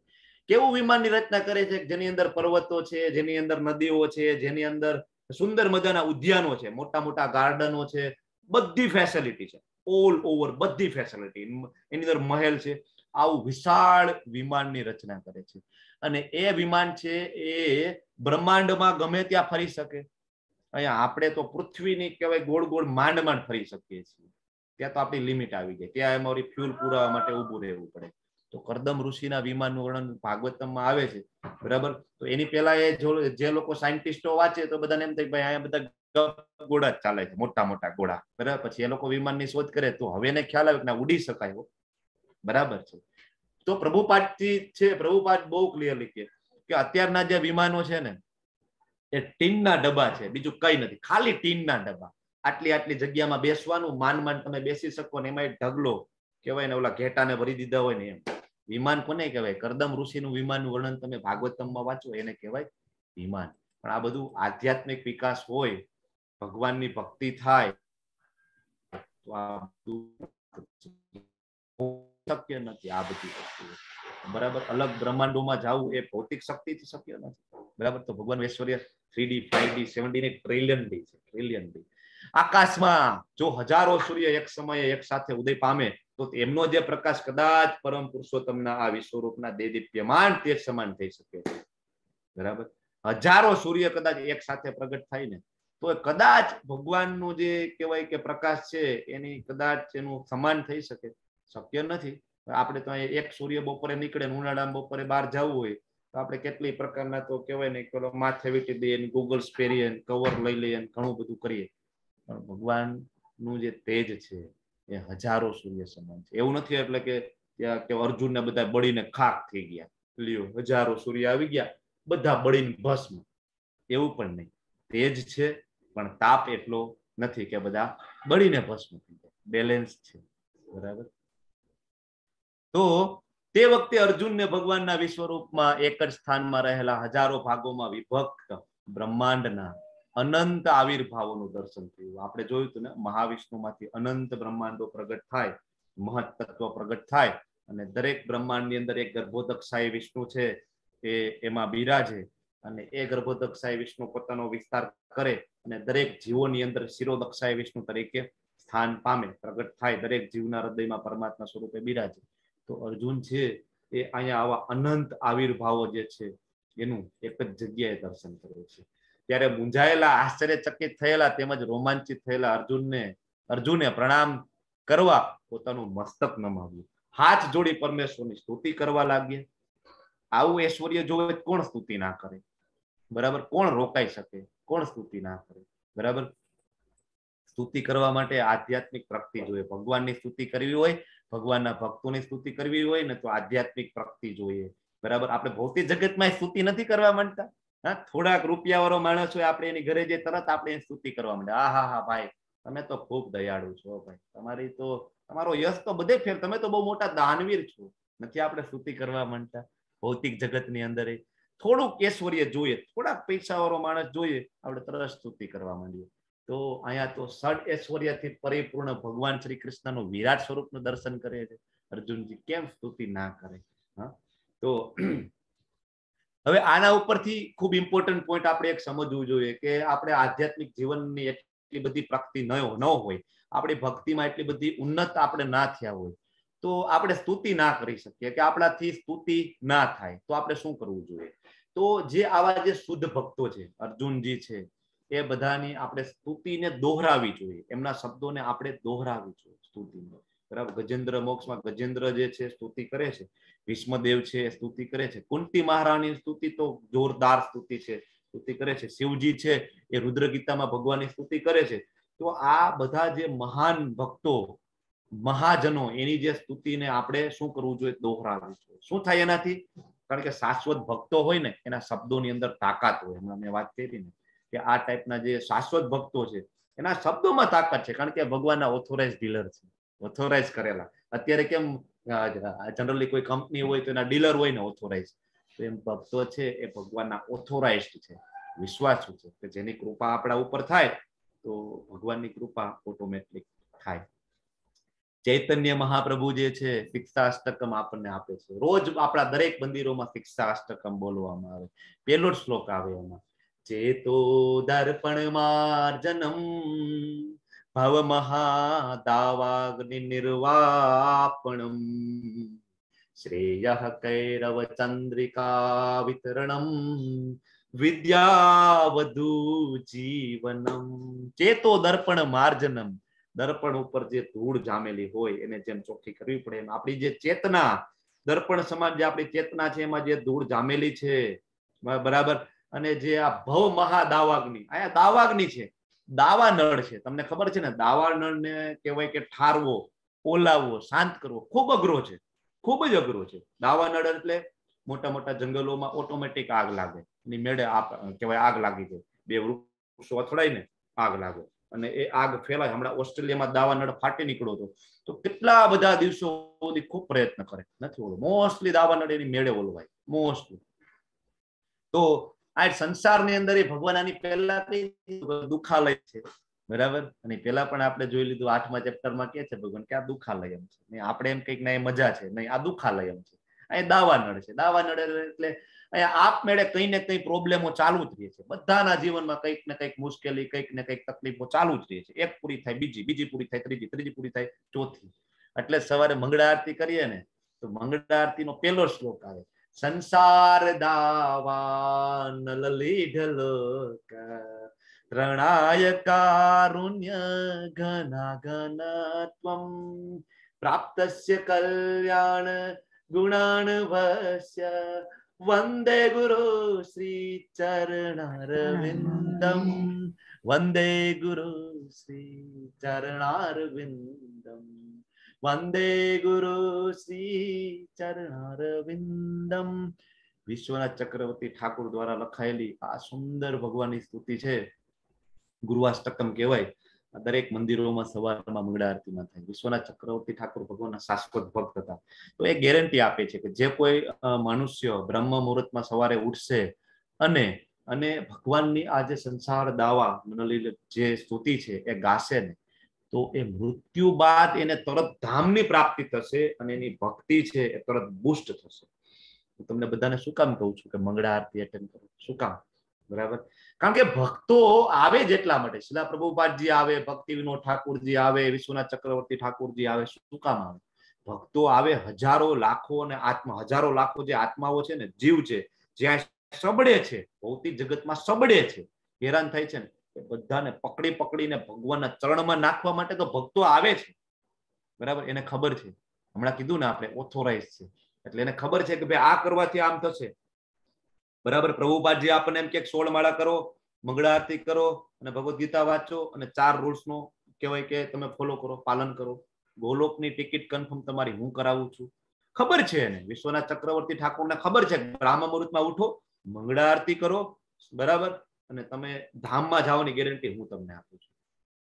કેવું વિમાનની રચના કરે છે? જેની અંદર પર્વતો છે, જેની અંદર નદીઓ છે, જેની અંદર સુંદર મજાના ઉદ્યાનો છે, મોટા મોટા ગાર્ડનો છે, બધી ફેસિલિટી છે, ઓલ ઓવર બધી ફેસિલિટી, એની અંદર મહેલ છે. આવું વિશાળ વિમાનની રચના કરે છે અને એ વિમાન છે એ બ્રહ્માંડમાં ગમે ત્યાં ફરી શકે. અહીંયા આપણે તો પૃથ્વીની કહેવાય ગોળ ગોળ માંડ માંડ ફરી શકીએ છીએ, ત્યાં તો આપણી લિમિટ આવી જાય, ત્યાં અમારી ફ્યુલ પુરાવા માટે ઊભું રહેવું પડે. તો કરદમ ઋષિના વિમાનનું વર્ણન ભાગવતમમાં આવે છે. બરાબર. તો એની પહેલા એ જે લોકો સાયન્ટિસ્ટો વાંચે તો બધાને એમ થાય ભાઈ અહીંયા બધા ગોળા જ ચાલે છે, મોટા મોટા ગોળા. બરાબર. પછી એ લોકો વિમાનની શોધ કરે તો હવે એને ખ્યાલ આવે કે ના, ઉડી શકાય. બરાબર છે. તો પ્રભુપાદજી છે, પ્રભુપાદ બહુ ક્લિયરલી કહે કે અત્યારના જે વિમાનો છે ને એ ટીનના ડબ્બા છે, બીજું કઈ નથી, ખાલી ટીનના ડબ્બા. આટલી આટલી જગ્યામાં બેસવાનું, માંડ માંડ તમે બેસી શકો ને એમાં એક ઢગલો કહેવાય ને, ઓલા ઘેટાને ભરી દીધા હોય ને એમ. વિમાન કોને કહેવાય? કરદમ ઋષિનું વિમાનનું વર્ણન તમે ભાગવતમમાં વાંચો, એને કહેવાય વિમાન. પણ આ બધું આધ્યાત્મિક વિકાસ હોય, ભગવાનની ભક્તિ થાય તો આ બધું શક્ય નથી. આ બધી વસ્તુઓ બરાબર અલગ બ્રહ્માંડોમાં જવું એ ભૌતિક શક્તિથી શક્ય નથી. બરાબર. તો ભગવાન ઐશ્વર્ય 3D 5D 7D ને ટ્રિલિયન ડી છે, ટ્રિલિયન ડી. આકાશમાં જો હજારો સૂર્ય એક સમયે એક સાથે ઉદય પામે તો એમનો જે પ્રકાશ કદાચ પરમ પુરુષોત્તમના આ વિશ્વરૂપના દેદીપ્યમાન તેજ સમાન થઈ શકે છે. બરાબર. હજારો સૂર્ય કદાચ એક સાથે પ્રગટ થાય ને તો કદાચ ભગવાનનું જે કહેવાય કે પ્રકાશ છે એની કદાચ એનું સમાન થઈ શકે, શક્ય નથી. આપણે તો અહીંયા એક સૂર્ય બપોરે નીકળે, ઉનાળામાં બપોરે બહાર જવું હોય તો આપણે કેટલી પ્રકારના તો કહેવાય ને માથે વીટી દઈએ, ગૂગલ્સ પહેરીએ, કવર લઈ લઈએ, ઘણું બધું કરીએ. પણ ભગવાનનું જે તેજ છે એ હજારો સૂર્ય સમાન છે. એવું નથી એટલે કે ત્યાં કે અર્જુનને બધા બળીને ખાક થઈ ગયા, લ્યો હજારો સૂર્ય આવી ગયા, બધા બળીને ભસ્મ, એવું પણ નહીં. તેજ છે પણ તાપ એટલો નથી કે બધા બળીને ભસ્મ થઈ જાય, બેલેન્સ છે. બરાબર. તો તે વખતે અર્જુનને ભગવાનના વિશ્વરૂપમાં એક જ સ્થાનમાં રહેલા હજારો ભાગોમાં વિભક્ત બ્રહ્માંડના અનંત આવિર્ભાવોનું દર્શન થયું. આપણે જોયું હતું ને, મહાવિષ્ણુમાંથી અનંત બ્રહ્માંડો પ્રગટ થાય, મહત તત્વ પ્રગટ થાય અને દરેક બ્રહ્માંડની અંદર એક ગર્ભોદકશાહી વિષ્ણુ છે એ એમાં બિરાજે અને એ ગર્ભોદકશાહી વિષ્ણુ પોતાનો વિસ્તાર કરે અને દરેક જીવોની અંદર શિરોદક્ષાહી વિષ્ણુ તરીકે સ્થાન પામે, પ્રગટ થાય, દરેક જીવના હૃદયમાં પરમાત્મા સ્વરૂપે બિરાજે. તો અર્જુન છે એ અહીંયા આવા અનંત આવિર્ભાવો જે છે એનું એક જ જગ્યાએ દર્શન કરે છે. ત્યારે મૂંઝાયેલા, આશ્ચર્યચકિત થયેલા તેમજ રોમાંચિત થયેલા અર્જુને પ્રણામ કરવા પોતાનું મસ્તક નમાવ્યું, હાથ જોડી પરમેશ્વરની સ્તુતિ કરવા લાગ્યા. આવું ઐશ્વર્ય જોવે કોણ સ્તુતિ ના કરે? બરાબર. કોણ રોકાઈ શકે? કોણ સ્તુતિ ના કરે? બરાબર. સ્તુતિ કરવા માટે આધ્યાત્મિક પ્રગતિ જોઈએ. ભગવાનની સ્તુતિ કરવી હોય, ભગવાનના ભક્તોની સ્તુતિ કરવી હોય ને તો આધ્યાત્મિક પ્રગતિ જોઈએ. બરાબર. આપણે ભૌતિક જગતમાં સ્તુતિ નથી કરવા માંડતા. હા, થોડાક રૂપિયા વાળો માણસ હોય, આપણે એની ઘરે જઈએ તરત આપણે એની સ્તુતિ કરવા માંડે. આ હા હા ભાઈ, તમે તો ખૂબ દયાળુ છો ભાઈ, તમારી તો તમારો યશ તો બધે ફેર, તમે તો બહુ મોટા દાનવીર છો. નથી આપણે સ્તુતિ કરવા માંડતા ભૌતિક જગતની અંદર? થોડુંક ઐશ્વર્ય જોઈએ, થોડાક પૈસા વાળો માણસ જોઈએ, આપણે તરત સ્તુતિ કરવા માંડીએ. તો અહીંયા તો ષડ ઐશ્વર્યથી પરિપૂર્ણ ભગવાન શ્રી કૃષ્ણનું વિરાટ સ્વરૂપનું દર્શન કરે છે અર્જુનજી, કેમ સ્તુતિ ના કરે? હા, તો હવે આના ઉપરથી ખૂબ ઇમ્પોર્ટન્ટ પોઈન્ટ આપણે એક સમજવું જોઈએ કે આપણે આધ્યાત્મિક જીવનની એટલી બધી પ્રગતિ ન હોય, આપણી ભક્તિમાં એટલી બધી ઉન્નત આપણે ના થયા હોય, તો આપણે સ્તુતિ ના કરી શકીએ કે આપણાથી સ્તુતિ ના થાય, તો આપણે શું કરવું જોઈએ? તો જે આવા જે શુદ્ધ ભક્તો છે, અર્જુનજી છે, એ બધાની આપણે સ્તુતિને દોહરાવી જોઈએ, એમના શબ્દોને આપણે દોહરાવી જોઈએ સ્તુતિને. બરાબર? ગજેન્દ્ર મોક્ષમાં ગજેન્દ્ર જે છે સ્તુતિ કરે છે, ભીષ્મદેવ છે સ્તુતિ કરે છે, કુંતી મહારાણી સ્તુતિ તો જોરદાર સ્તુતિ છે, સ્તુતિ કરે છે, શિવજી છે એ રુદ્ર ગીતામાં ભગવાનની સ્તુતિ કરે છે. તો આ બધા જે મહાન ભક્તો, મહાજનો, એની જે સ્તુતિને આપણે શું કરવું જોઈએ? દોહરાવવું જોઈએ. શું થાય એનાથી? કારણ કે શાશ્વત ભક્તો હોય ને એના શબ્દોની અંદર તાકાત હોય. હમણાં મેં વાત કરી ને કે આ ટાઈપના જે શાશ્વત ભક્તો છે એના શબ્દોમાં તાકાત છે, કારણ કે ભગવાનના ઓથોરાઇઝ ડીલર છે, ઓથોરાઇઝ કરેલા. અત્યારે કેમ જનરલી કોઈ કંપની હોય તો એના ડીલર હોય ને ઓથોરાઇઝ, તો એમ ભક્તો છે એ ભગવાનના ઓથોરાઇઝડ છે, વિશ્વાસુ છે, કે જેની કૃપા આપણા ઉપર થાય તો ભગવાનની કૃપા ઓટોમેટિક થાય. ચૈતન્ય મહાપ્રભુ જે છે શિક્ષાષ્ટકમ આપણને આપે છે. રોજ આપણા દરેક મંદિરોમાં શિક્ષાષ્ટકમ બોલવામાં આવે. પેલો જ શ્લોક આવે એમાં, ચેતો દર્પણ માર્જનમ ભવ મહાદાવાગ્નિ નિર્વાપણમ શ્રેયઃ કૈરવ ચંદ્રિકા વિતરણમ વિદ્યાવધુ જીવનમ. ચેતો દર્પણ માર્જનમ, દર્પણ ઉપર જે ધૂળ જામેલી હોય એને જેમ ચોખ્ખી કરવી પડે એમ આપણી જે ચેતના, દર્પણ સમાન જે આપણી ચેતના છે એમાં જે ધૂળ જામેલી છે, બરાબર? અને જે આ ભવ મહાદાવાગ્નિ, અહીંયા દાવાગ્નિ છે, દાવાનળ છે. તમને ખબર છે ને, દાવાનળ ને કહેવાય કે ઠારવો, ઓલાવવો, શાંત કરવો ખૂબ અઘરો છે, ખૂબ જ અઘરો છે. દાવાનળ એટલે મોટા મોટા જંગલોમાં ઓટોમેટિક આગ લાગે, એની મેળે કહેવાય આગ લાગી જાય, બે વૃક્ષો અથડાય ને આગ લાગે અને એ આગ ફેલાય. હમણાં ઓસ્ટ્રેલિયામાં દાવાનળ ફાટી નીકળ્યો હતો, તો કેટલા બધા દિવસો સુધી ખૂબ પ્રયત્ન કરે, નથી ઓલો. મોસ્ટલી દાવાનળ એની મેળે ઓલવાય મોસ્ટલી. તો આ સંસારની અંદર એ ભગવાન આની પહેલા દુખાલય છે, બરાબર? અને પેલા પણ આપણે જોઈ લીધું 8મા ચેપ્ટરમાં કે છે ભગવાન કે આ દુખાલય એમ છે. આપણે એમ કંઈક ના એ મજા છે, નહીં, આ દુખાલય એમ છે. અહીં દાવાનળ છે. દાવાનળ એટલે અહીંયા આપમેળે કઈ ને કઈ પ્રોબ્લેમો ચાલુ જ રહે છે. બધાના જીવનમાં કંઈક ને કંઈક મુશ્કેલી, કંઈક ને કંઈક તકલીફો ચાલુ જ રહે છે. એક પૂરી થાય બીજી, બીજી પૂરી થાય ત્રીજી, ત્રીજી પૂરી થાય ચોથી. એટલે સવારે મંગળા આરતી કરીએ ને તો મંગળા આરતી નો પેલો શ્લોક આવે, સંસાર દાવા નલલીઢલોક ત્રણાય કારુણ્ય ઘના ઘનત્વમ પ્રાપ્તસ્ય કલ્યાણ ગુણાણવસ્ય વંદે ગુરુ શ્રી ચરણારવિંદમ, વંદે ગુરુ શ્રી ચરણારવિંદમ, વંદે ગુરુ શ્રી ચરણારવિંદમ. વિશ્વનાથ ચક્રવર્તી ઠાકુર દ્વારા લખાયેલી આ સુંદર ભગવાનની સ્તુતિ છે. ગુરુઆષ્ટકમ કહેવાય. દરેક મંદિરોમાં સવારમાં મંગળા આરતીમાં થાય. વિશ્વનાથ ચક્રવર્તી ઠાકુર ભગવાનના શાશ્વત ભક્ત હતા, તો એ ગેરંટી આપે છે કે જે કોઈ મનુષ્ય બ્રહ્મ મુહૂર્તમાં સવારે ઉઠશે અને અને ભગવાનની આ જે સંસાર દાવા જે સ્તુતિ છે એ ગાશે ને, તો એ મૃત્યુ બાદ એને તરત ધામની પ્રાપ્તિ થશે અને એની ભક્તિ છે એ તરત બુસ્ટ થશે. હું તમને બધાને શું કામ કહું છું કે મંગળા આરતી એટેન્ડ કરો? શું કામ? બરાબર? કારણ કે ભક્તો આવે જ એટલા માટે. શિલા પ્રભુપાદજી આવે, ભક્તિ વિનોદ ઠાકુરજી આવે, વિશ્વનાથ ચક્રવર્તી ઠાકુરજી આવે. શું કામ આવે? ભક્તો આવે, હજારો લાખો અને આત્મા, હજારો લાખો જે આત્માઓ છે ને, જીવ છે, જ્યાં સબડે છે, ભૌતિક જગતમાં સબડે છે, હેરાન થાય છે ને, એ બધાને પકડી પકડીને ભગવાનના ચરણમાં નાખવા માટે તો ભક્તો આવે છે. બરાબર? એને ખબર છે, હમણાં કીધું ને આપણે ઓથોરાઇઝ છે, એટલે એને ખબર છે કે ભાઈ આ કરવાથી આમ થશે. બરાબર? પ્રભુપાદજી આપણને એમ કે 16 માળા કરો, મંગળા આરતી કરો અને ભગવદ્ ગીતા વાંચો અને 4 રૂલ્સ નો કહેવાય કે તમે ફોલો કરો, પાલન કરો. ગોલોકની ટિકિટ કન્ફર્મ તમારી હું કરાવું છું. ખબર છે એને, વિશ્વનાથ ચક્રવર્તી ઠાકોરને ખબર છે બ્રાહ્મ મુહૂર્તમાં ઉઠો, મંગળા આરતી કરો, બરાબર, અને તમે ધામમાં જવાની ગેરંટી હું તમને આપું છું.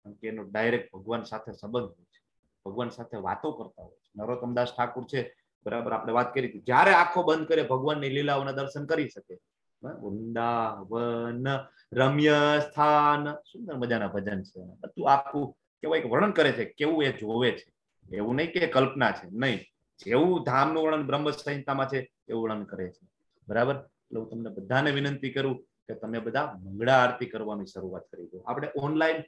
કારણ કે એનો ડાયરેક્ટ ભગવાન સાથે સંબંધ હોય છે, ભગવાન સાથે વાતો કરતા હોય છે. નરોત્તમદાસ ઠાકુર છે, બરાબર, આપણે વાત કરી હતી, જ્યારે આંખો બંધ કરે ભગવાનની લીલાઓના દર્શન કરી શકે. વૃંદાવન રમ્ય સ્થાન, સુંદર મજાના ભજન છે. બધું આખું કેવાય કે વર્ણન કરે છે કેવું એ જોવે છે. એવું નહીં કે કલ્પના છે, નહીં, જેવું ધામનું વર્ણન બ્રહ્મ સંહિતામાં છે એવું વર્ણન કરે છે. બરાબર? એટલે હું તમને બધાને વિનંતી કરું કે તમે બધા મંગળા આરતી કરવાની શરૂઆત કરી દો. આપણે ઓનલાઈન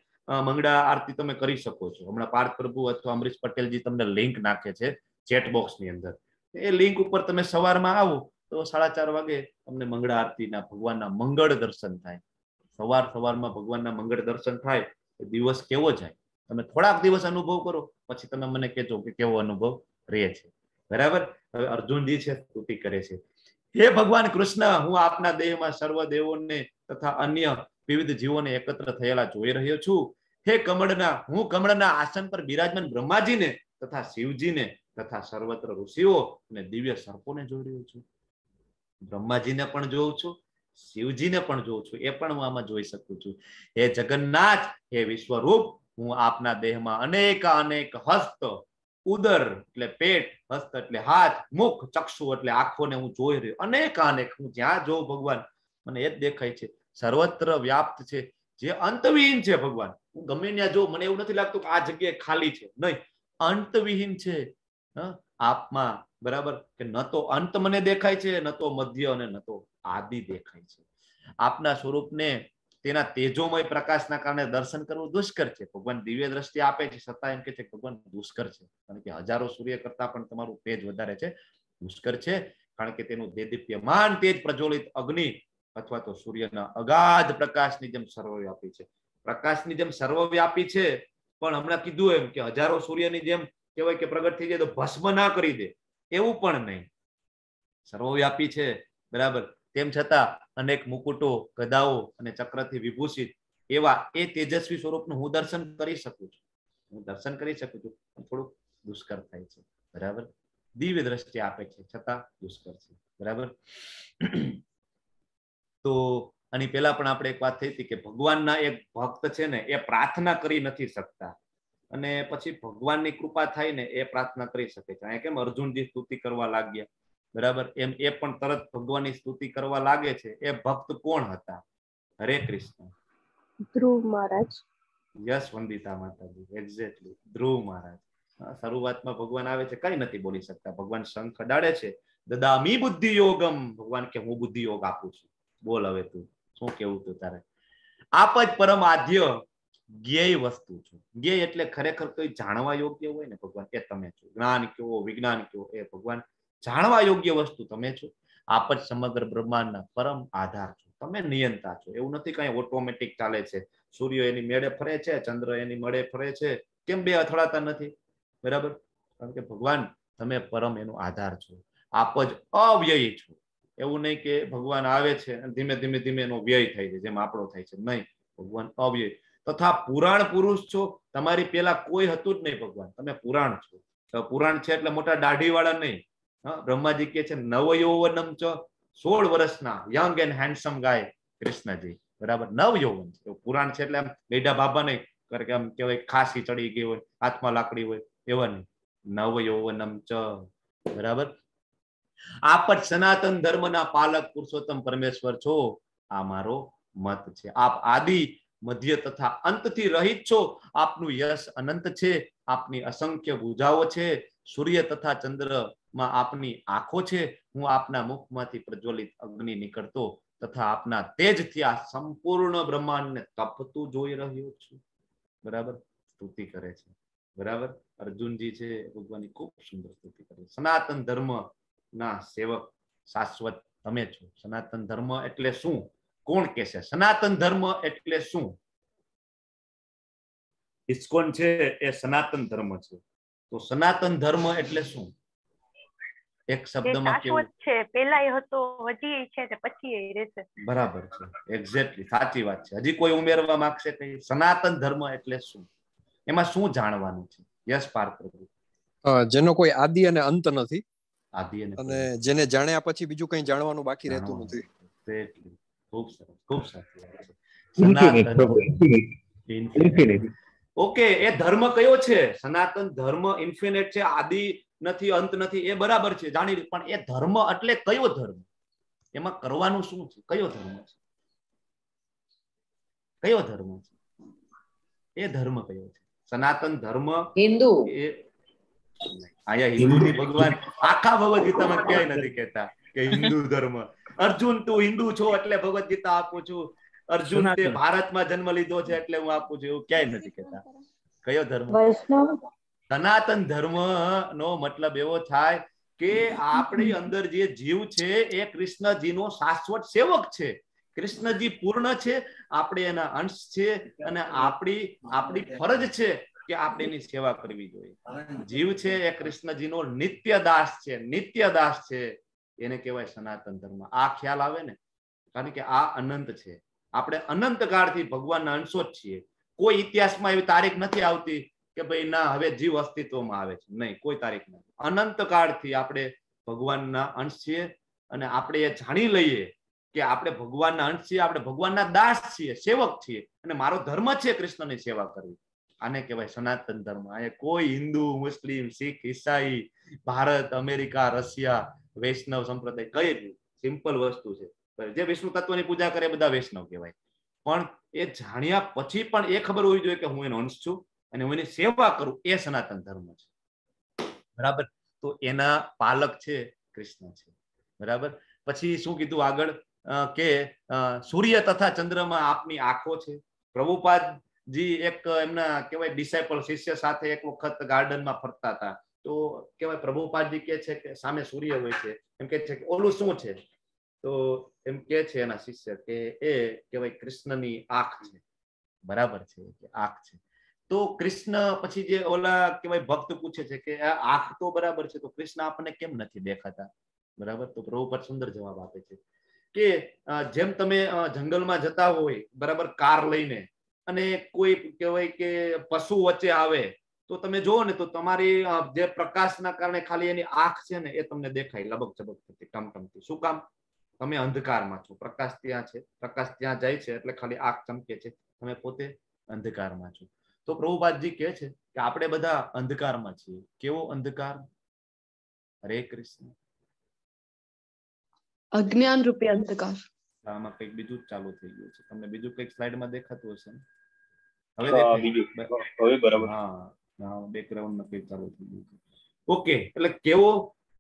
મંગળા આરતી તમે કરી શકો છો. હમણાં પાર્થ પ્રભુ અથવા અમરીશ પટેલજી તમને લિંક નાખે છે ચેટ બોક્સની અંદર. એ લિંક ઉપર તમે સવારમાં આવો તો 4:30 વાગે તમને મંગળા આરતીના ભગવાનના મંગળ દર્શન થાય. સવાર સવારમાં ભગવાનના મંગળ દર્શન થાય એ દિવસ કેવો જાય, તમે થોડાક દિવસ અનુભવ કરો, પછી તમે મને કહેજો કે કેવો અનુભવ રહે છે. બરાબર? હવે અર્જુનજી છે સ્તુતિ કરે છે. હે ભગવાન કૃષ્ણ, હું આપના દેહમાં સર્વ દેવોને તથા અન્ય વિવિધ જીવોને એકત્ર થયેલા જોઈ રહ્યો છું. હે કમળના, હું કમળના આસન પર બિરાજમાન બ્રહ્માજીને તથા શિવજીને તથા સર્વત્ર ઋષિઓ અને દિવ્ય સર્પોને જોઈ રહ્યો છું. બ્રહ્માજીને પણ જોઉં છું, શિવજીને પણ જોઉં છું, એ પણ હું આમાં જોઈ શકું છું. હે જગન્નાથ, હે વિશ્વરૂપ, હું આપના દેહમાં અનેક અનેક હસ્ત, ઉદર એટલે પેટ, હસ્ત એટલે હાથ, મુખ, ચક્ષુ એટલે આંખોને હું જોઈ રહ્યો. અનેક અનેક, હું જ્યાં જોઉં ભગવાન મને એ જ દેખાય છે. સર્વત્ર વ્યાપ્ત છે, જે અંતવિહીન છે ભગવાન. હું ગમે ત્યાં જોઉં મને એવું નથી લાગતું કે આ જગ્યાએ ખાલી છે, નહીં, અંતવિહીન છે આપમાં. બરાબર? કે ન તો અંત મને દેખાય છે, ન તો મધ્ય અને ન તો આદિ દેખાય છે. આપના સ્વરૂપને તેના તેજોમય પ્રકાશના કારણે દર્શન કરવું દુષ્કર છે. ભગવાન દિવ્ય દ્રષ્ટિ આપે છે છતાં એમ કે છે ભગવાન દુષ્કર છે, કારણ કે હજારો સૂર્ય કરતા પણ તમારું તેજ વધારે છે. દુષ્કર છે કારણ કે તેનું દેદીપ્યમાન તેજ પ્રજ્વલિત અગ્નિ અથવા તો સૂર્યના અગાધ પ્રકાશની જેમ સર્વવ્યાપી છે. પ્રકાશની જેમ સર્વવ્યાપી છે, પણ હમણાં કીધું એમ કે હજારો સૂર્યની જેમ કહેવાય કે પ્રગટ થઈ જાય તો ભસ્મ ના કરી દે એવું પણ નહીં. સર્વવ્યાપી છે, બરાબર? તેમ છતાં અનેક મુકુટો, ગદાઓ અને ચક્રથી વિભૂષિત એવા એ તેજસ્વી સ્વરૂપનું હું દર્શન કરી શકું છું. હું દર્શન કરી શકું છું, પણ થોડુંક દુષ્કર થાય છે. બરાબર? દિવ્ય દ્રષ્ટિ આપે છે છતાં દુષ્કર છે. બરાબર? તો આની પહેલા પણ આપણે એક વાત થઈ હતી કે ભગવાનના એક ભક્ત છે ને એ પ્રાર્થના કરી નથી શકતા, અને પછી ભગવાનની કૃપા થાય ને એ પ્રાર્થના કરી શકે છે. અહીંયા કેમ અર્જુનજી સ્તુતિ કરવા લાગ્યા, બરાબર? એમ એ પણ તરત ભગવાનની સ્તુતિ કરવા લાગે છે. એ ભક્ત કોણ હતા? હરે કૃષ્ણ.
ધ્રુવ મહારાજ.
યસ વંદિતા માતાજી, એક્ઝેક્ટલી ધ્રુવ મહારાજ. શરૂઆતમાં ભગવાન આવે છે, કઈ નથી બોલી શકતા. ભગવાન શંખ અડાડે છે, દદામી બુદ્ધિ યોગમ. ભગવાન કે હું બુદ્ધિ યોગ આપું છું, બોલ હવે તું શું કેવું તું તારે. આપ જ પરમ આદ્ય જ્ઞેય વસ્તુ છો. જ્ઞેય એટલે ખરેખર કોઈ જાણવા યોગ્ય હોય ને ભગવાન, એ તમે છો. જ્ઞાન કયો, વિજ્ઞાન કયો, એ ભગવાન જાણવા યોગ્ય વસ્તુ તમે છો. આપ જ સમગ્ર બ્રહ્માંડના પરમ આધાર છો. તમે નિયંતા છો. એવું નથી કઈ ઓટોમેટિક ચાલે છે. સૂર્ય એની મેળે ફરે છે, ચંદ્ર એની મેળે ફરે છે, કેમ બે અથડાતા નથી? બરાબર? કારણ કે ભગવાન તમે પરમ એનો આધાર છો. આપ જ અવ્યયી છો. એવું નહીં કે ભગવાન આવે છે અને ધીમે ધીમે ધીમે એનો વ્યય થાય છે, જેમ આપણો થાય છે. નહીં, ભગવાન અવ્યય તથા પુરાણ પુરુષ છો. તમારી પેલા કોઈ હતું જ નહીં ભગવાન, તમે પુરાણ છો. પુરાણ છે એટલે મોટા દાઢી વાળા નહીં. બ્રહ્માજી કે છે નવયૌવનમ ચ, 16 વર્ષના યંગ એન્ડ હેન્ડસમ ગાય કૃષ્ણજી. બરાબર? નવયૌવન છે. પુરાણ છે એટલે આમ ગઈઢા બાબા નહીં, કારણ કે આમ કહેવાય ખાંસી ચડી ગઈ હોય, હાથમાં લાકડી હોય, એવા નહીં. નવયૌવનમ ચ, બરાબર? આપ જ સનાતન ધર્મના પાલક પુરુષોત્તમ પરમેશ્વર છો. આ મારો મત છે. આપ આદિ, મધ્ય તથા અંતથી રહિત છો. આપનું યશ અનંત છે. આપની અસંખ્ય ભુજાઓ છે. સૂર્ય તથા ચંદ્રમાં આપની આંખો છે. હું આપના મુખમાંથી પ્રજ્વલિત અગ્નિ નીકળતો તથા આપના તેજથી આ સંપૂર્ણ બ્રહ્માંડને તપતું જોઈ રહ્યો છું. બરાબર? સ્તુતિ કરે છે. બરાબર? અર્જુનજી છે ભગવાનની ખૂબ સુંદર સ્તુતિ કરે છે. સનાતન ધર્મ ના સેવક શાશ્વત તમે છો. સનાતન ધર્મ એટલે શું? કોણ કહેશે સનાતન ધર્મ એટલે શું? ઇસ્કોન છે એ સનાતન ધર્મ છે. તો સનાતન ધર્મ એટલે શું? એક શબ્દમાં કેવું
છે? પેલા એ હતો, હજી એ છે, પછી એ રહેશે.
બરાબર છે, એક્ઝેક્ટલી સાચી વાત છે. હજી કોઈ ઉમેરવા માંગશે કઈ? સનાતન ધર્મ એટલે શું? એમાં શું જાણવાનું છે? યસ પાર્થ પ્રભુ.
જેનો કોઈ આદિ અને અંત નથી.
આદિ
અને જેને જાણ્યા પછી બીજું કઈ જાણવાનું બાકી રહેતું નથી.
ખૂબ સરસ, ખૂબ સાચી વાત છે. ઓકે, એ ધર્મ કયો છે? સનાતન ધર્મ ઇન્ફિનિટ છે, આદિ નથી, અંત નથી, એ બરાબર છે, જાણી. પણ એ ધર્મ એટલે કયો ધર્મ? એમાં કરવાનું શું છે? કયો ધર્મ છે? કયો ધર્મ છે? એ ધર્મ કયો છે? સનાતન ધર્મ
હિન્દુ.
એ અહીંયા હિન્દુ ભગવાન આખા ભગવદ ગીતામાં ક્યાંય નથી કહેતા કે હિન્દુ ધર્મ. અર્જુન તું હિન્દુ છો એટલે ભગવદ ગીતા આપું છું, અર્જુન તે ભારતમાં જન્મ લીધો છે એટલે હું આપું છું, એવું ક્યાંય નથી કહેતા. કયો ધર્મ?
વૈષ્ણવ.
સનાતન ધર્મ નો મતલબ એવો થાય કે આપણી અંદર જે જીવ છે એ કૃષ્ણજીનો શાશ્વત સેવક છે. કૃષ્ણજી પૂર્ણ છે, આપણે એના અંશ છે, અને આપણી આપણી ફરજ છે કે આપણે એની સેવા કરવી જોઈએ. જીવ છે એ કૃષ્ણજીનો નિત્ય દાસ છે, નિત્ય દાસ છે, એને કહેવાય સનાતન ધર્મ. આ ખ્યાલ આવે ને, કારણ કે આ અનંત છે. આપણે અનંત કાળથી ભગવાનના અંશો જ છીએ. કોઈ ઇતિહાસમાં એવી તારીખ નથી આવતી કે ભાઈ ના હવે જીવ અસ્તિત્વમાં આવે છે, નહીં, કોઈ તારીખ નથી. અનંત કાળથી આપણે ભગવાનના અંશ છીએ અને આપણે એ જાણી લઈએ કે આપણે ભગવાનના અંશ છીએ, આપણે ભગવાનના દાસ છીએ, સેવક છીએ અને મારો ધર્મ છે કૃષ્ણની સેવા કરવી. આને કહેવાય સનાતન ધર્મ. અહીંયા કોઈ હિન્દુ, મુસ્લિમ, શીખ, ઈસાઈ, ભારત, અમેરિકા, રશિયા, વૈષ્ણવ સંપ્રદાય કઈ જ સિમ્પલ વસ્તુ છે. જે વિષ્ણુ તત્વની પૂજા કરે બધા વૈષ્ણવ કહેવાય. પણ એ જાણ્યા પછી પણ એ ખબર હોવી જોઈએ કે હું એનો અંશ છું અને હું એની સેવા કરું, એ સનાતન ધર્મ છે. બરાબર? તો એના પાલક છે કૃષ્ણ છે. બરાબર? પછી શું કીધું આગળ કે સૂર્ય તથા ચંદ્રમાં આપની આંખો છે. પ્રભુપાદજી એક એમના કહેવાય ડિસાઇપલ શિષ્ય સાથે એક વખત ગાર્ડનમાં ફરતા હતા. તો કહેવાય પ્રભુપાદજી કે છે કે સામે સૂર્ય હોય છે, એમ કે છે કે ઓલું શું છે? તો એમ કે છે એના શિષ્ય કે એ કહેવાય કૃષ્ણની આંખ છે. બરાબર છે, કે આંખ છે. તો કૃષ્ણ પછી જે ઓલા કહેવાય ભક્ત પૂછે છે કે આ આંખ તો બરાબર છે, તો કૃષ્ણ આપણને કેમ નથી દેખાતા? બરાબર? તો પ્રભુપાદ સુંદર જવાબ આપે છે કે જેમ તમે જંગલમાં જતા હોય, બરાબર, કાર લઈને, અને કોઈ કહેવાય કે પશુ વચ્ચે આવે તો તમે જોવો ને તો તમારી જે પ્રકાશના કારણે ખાલી એની આંખ છે ને એ તમને દેખાય લબક ઝબક થતી, ટમટમતી. શું કામ? તમે અંધકારમાં છો, પ્રકાશ ત્યાં છે, પ્રકાશ ત્યાં જાય છે એટલે ખાલી આંખ ચમકે છે, તમે પોતે અંધકારમાં છો. તો પ્રભુપાદજી કહે છે કે આપણે બધા અંધકારમાં છીએ. કેવો અંધકાર? હરે કૃષ્ણ.
અજ્ઞાન રૂપે અંધકાર.
આમાં કંઈક બીજું જ ચાલુ થઈ ગયું છે. તમને બીજું કંઈક સ્લાઇડમાં દેખાતું હશે ને? હવે
હવે બરાબર.
હા, બેકગ્રાઉન્ડમાં કંઈક ચાલુ થઈ ગયું છે. ઓકે, એટલે કેવો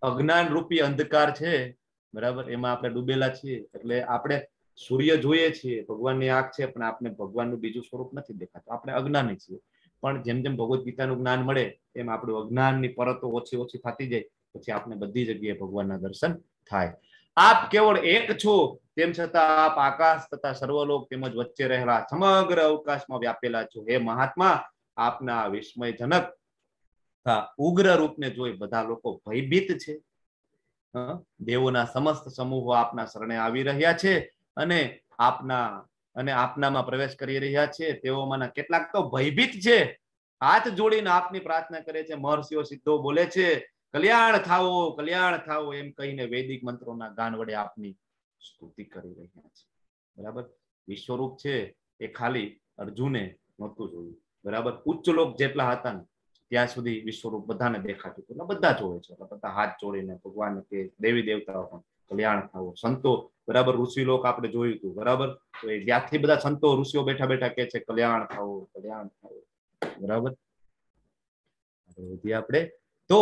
અજ્ઞાન રૂપી અંધકાર છે, બરાબર, એમાં આપણે ડૂબેલા છીએ. એટલે આપણે સૂર્ય જોઈએ છીએ, ભગવાનની આંખ છે, પણ આપણે ભગવાનનું બીજું સ્વરૂપ નથી દેખાતું, આપણે અજ્ઞાની છીએ. પણ જેમ જેમ ભગવદ્ ગીતાનું જ્ઞાન મળે એમ આપણું અજ્ઞાનની પરતો ઓછી ઓછી થતી જાય, પછી આપણે બધી જગ્યાએ ભગવાનના દર્શન થાય. આપ કેવળ એક છો, તેમ છતાં આપ આકાશ તથા સર્વલોક તેમજ વચ્ચે રહેલા સમગ્ર અવકાશમાં વ્યાપેલા છો. હે મહાત્મા, આપના વિસ્મયજનક ઉગ્ર રૂપને જોઈ બધા લોકો ભયભીત છે. દેવોના સમસ્ત સમૂહો આપના શરણે આવી રહ્યા છે અને આપનામાં પ્રવેશ કરી રહ્યા છે. તેઓમાંના કેટલાક તો ભયભીત છે, હાથ જોડીને આપની પ્રાર્થના કરે છે. મહર્ષિઓ સિદ્ધો બોલે છે, કલ્યાણ થાવો, કલ્યાણ થાવો, એમ કહીને વૈદિક મંત્રોના ગાન વડે આપની સ્તુતિ કરી રહ્યા છે. બરાબર? વિશ્વરૂપ છે એ ખાલી અર્જુને નહોતું જોયું. બરાબર? ઉચ્ચ લોક જેટલા હતા ને ત્યાં સુધી વિશ્વરૂપ બધાને દેખાતું હતું, એટલે બધા જોવે છે, એટલે બધા હાથ જોડીને ભગવાન કે દેવી દેવતાઓ પણ કલ્યાણ થાવો, સંતો, બરાબર, ઋષિ લોક આપણે જોયું હતું, બરાબર, તો એ જ્યાંથી બધા સંતો ઋષિઓ બેઠા બેઠા કે છે કલ્યાણ થાવો, કલ્યાણ થાવો. બરાબર? આપણે તો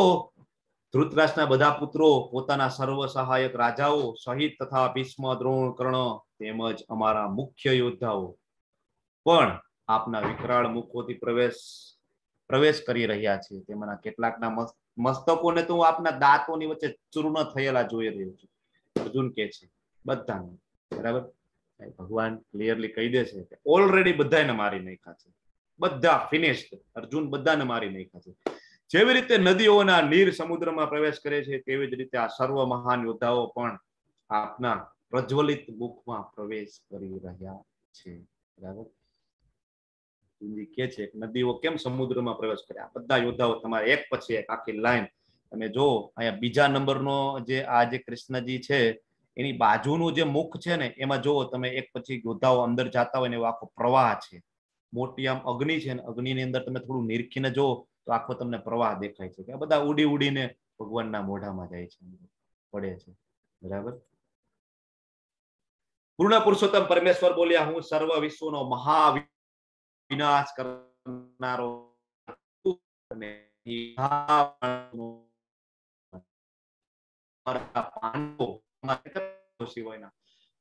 ધૃતરાષ્ટ્રના બધા પુત્રો પોતાના સર્વ સહાયક રાજાઓ સહિત તથા ભીષ્મ, દ્રોણ, કર્ણ તેમજ અમારા મુખ્ય યોદ્ધાઓ પણ આપના વિકરાળ મુખોથી પ્રવેશ કરી રહ્યા છે. તેમાંના કેટલાકના મસ્તકોને તો હું આપના દાંતોની વચ્ચે ચૂર્ણ થયેલા જોઈ રહ્યો છું. અર્જુન કે છે બધાને, બરાબર, ભગવાન ક્લિયરલી કહી દે છે કે ઓલરેડી બધાને મારી નાખ્યા છે, બધા ફિનિશ્ડ. અર્જુન બધાને મારી નાખ્યા છે. જેવી રીતે નદીઓના નીર સમુદ્રમાં પ્રવેશ કરે છે તેવી જ રીતે આ સર્વ મહાન યોદ્ધાઓ પણ આપના પ્રજ્વલિત મુખમાં પ્રવેશ કરી રહ્યા છે. બરાબર? કે છે નદીઓ કેમ સમુદ્રમાં પ્રવેશ કરે? આ બધા યોદ્ધાઓ તમારે એક પછી એક આખી લાઈન. તમે જો અહીંયા બીજા નંબરનો જે આ જે કૃષ્ણજી છે એની બાજુનું જે મુખ છે ને એમાં જો તમે એક પછી યોદ્ધાઓ અંદર જતા હોય ને એવો આખો પ્રવાહ છે. મોટી આમ અગ્નિ છે ને અગ્નિની અંદર તમે થોડું નિરખીને જો તો આખો તમને પ્રવાહ દેખાય છે કે આ બધા ઉડી ઉડીને ભગવાનના મોઢામાં જાય છે, પડે છે. બરાબર? પૂર્ણ પુરુષોત્તમ પરમેશ્વર બોલ્યા, હું સર્વ વિશ્વનો મહાવિનાશ કરનારો સિવાયના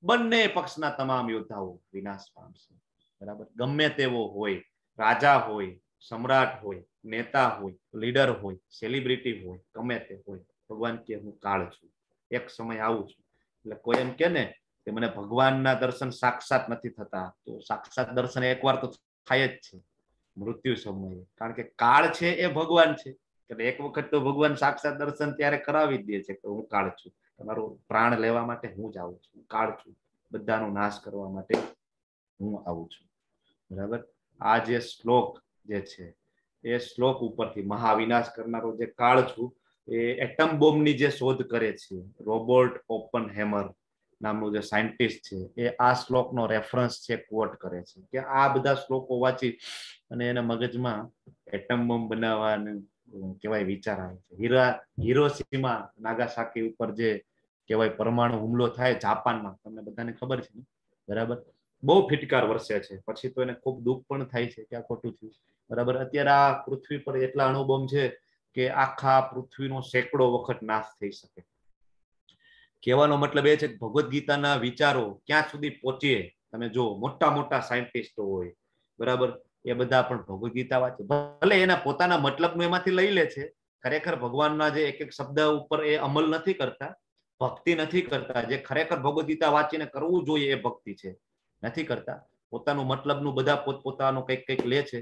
બંને પક્ષના તમામ યોદ્ધાઓ વિનાશ પામશે. બરાબર? ગમે તેવો હોય, રાજા હોય, સમ્રાટ હોય, નેતા હોય, લીડર હોય, સેલિબ્રિટી હોય, ગમે તે હોય, ભગવાન કે હું કાળ છું, એક સમય આવું છું. એટલે કોઈ એમ કે ને કે મને ભગવાનના દર્શન સાક્ષાત નથી થતા, તો સાક્ષાત દર્શન એકવાર તો થાય જ છે. મૃત્યુ સમયે. કારણ કે કાળ છે એ ભગવાન છે. એટલે એક વખત તો ભગવાન સાક્ષાત દર્શન ત્યારે કરાવી જ દે છે કે હું કાળ છું, તમારું પ્રાણ લેવા માટે હું જ આવું છું, કાળ છું, બધાનો નાશ કરવા માટે હું આવું છું. બરાબર? આ જે શ્લોક જે છે એ શ્લોક ઉપરથી મહાવિનાશ કરનારો જે કાળ છું એ એટમ બોમ્બની જે શોધ કરે છે રોબર્ટ ઓપનહેમર નામનું જે સાયન્ટિસ્ટ છે એ આ શ્લોકનો રેફરન્સ છે, કોટ કરે છે કે આ બધા શ્લોકો વાંચી અને એના મગજમાં એટમ બોમ્બ બનાવવાનું કહેવાય વિચાર આવે છે. હિરોશીમા નાગાસાકી ઉપર જે કહેવાય પરમાણુ હુમલો થાય જાપાનમાં, તમને બધાને ખબર છે ને? બરાબર? બહુ ફિટકાર વરસે છે. પછી તો એને ખૂબ દુઃખ પણ થાય છે કે આ ખોટું થયું. બરાબર? અત્યારે આ પૃથ્વી પર એટલા અણુબોમ્બ છે કે આખા પૃથ્વીનો સેંકડો વખત નાશ થઈ શકે. કહેવાનો મતલબ એ છે કે ભગવદ્ ગીતાના વિચારો ક્યાં સુધી પહોંચીએ તમે જો, મોટા મોટા સાયન્ટિસ્ટો હોય, બરાબર, એ બધા પણ ભગવદ્ ગીતા વાંચે, ભલે એના પોતાના મતલબનું એમાંથી લઈ લે છે, ખરેખર ભગવાનના જે એક એક શબ્દ ઉપર એ અમલ નથી કરતા, ભક્તિ નથી કરતા. જે ખરેખર ભગવદ્ ગીતા વાંચીને કરવું જોઈએ એ ભક્તિ છે, નથી કરતા. પોતાનું મતલબનું બધા પોતપોતાનું કંઈક કંઈક લે છે.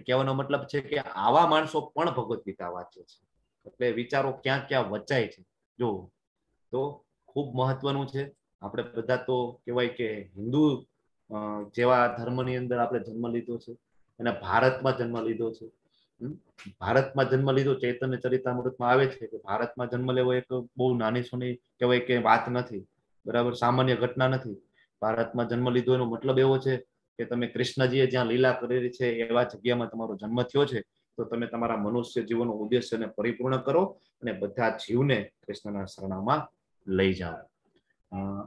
કહેવાનો મતલબ છે કે આવા માણસો પણ ભગવદ્ ગીતા વાંચે છે. એટલે વિચારો ક્યાં ક્યાં વચાય છે જો, તો ખૂબ મહત્વનું છે. આપણે બધા તો કહેવાય કે હિન્દુ જેવા ધર્મની અંદર આપણે જન્મ લીધો છે અને ભારતમાં જન્મ લીધો છે. ભારતમાં જન્મ લીધો, ચૈતન્ય ચરિતામૃતમાં આવે છે કે ભારતમાં જન્મ લેવો એક બહુ નાની સોની કહેવાય કે વાત નથી, બરાબર, સામાન્ય ઘટના નથી. ભારતમાં જન્મ લીધો એનો મતલબ એવો છે કે તમે કૃષ્ણજીએ જ્યાં લીલા કરેલી છે એવા જગ્યામાં તમારો જન્મ થયો છે, તો તમે તમારા મનુષ્ય જીવનનો ઉદ્દેશ્યને પરિપૂર્ણ કરો અને બધા જીવને કૃષ્ણના શરણામાં લઈ જાઓ.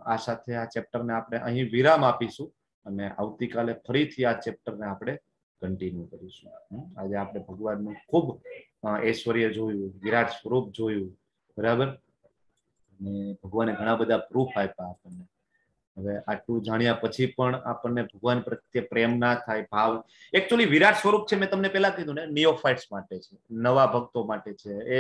આ સાથે આ ચેપ્ટરને આપણે અહીં વિરામ આપીશું અને આવતીકાલે ફરીથી આ ચેપ્ટરને આપણે કન્ટિન્યુ કરીશું. આજે આપણે ભગવાનનું ખૂબ ઐશ્વર્ય જોયું, વિરાટ સ્વરૂપ જોયું, બરાબર, અને ભગવાને ઘણા બધા પ્રૂફ આપ્યા આપણને. હવે આટલું જાણ્યા પછી પણ આપણને ભગવાન પ્રત્યે પ્રેમ ના થાય, ભાવ, એકચ્યુઅલી વિરાટ સ્વરૂપ છે, મેં તમને પેલા કીધું ને, નિયોફાઇટ્સ માટે છે, નવા ભક્તો માટે છે. એ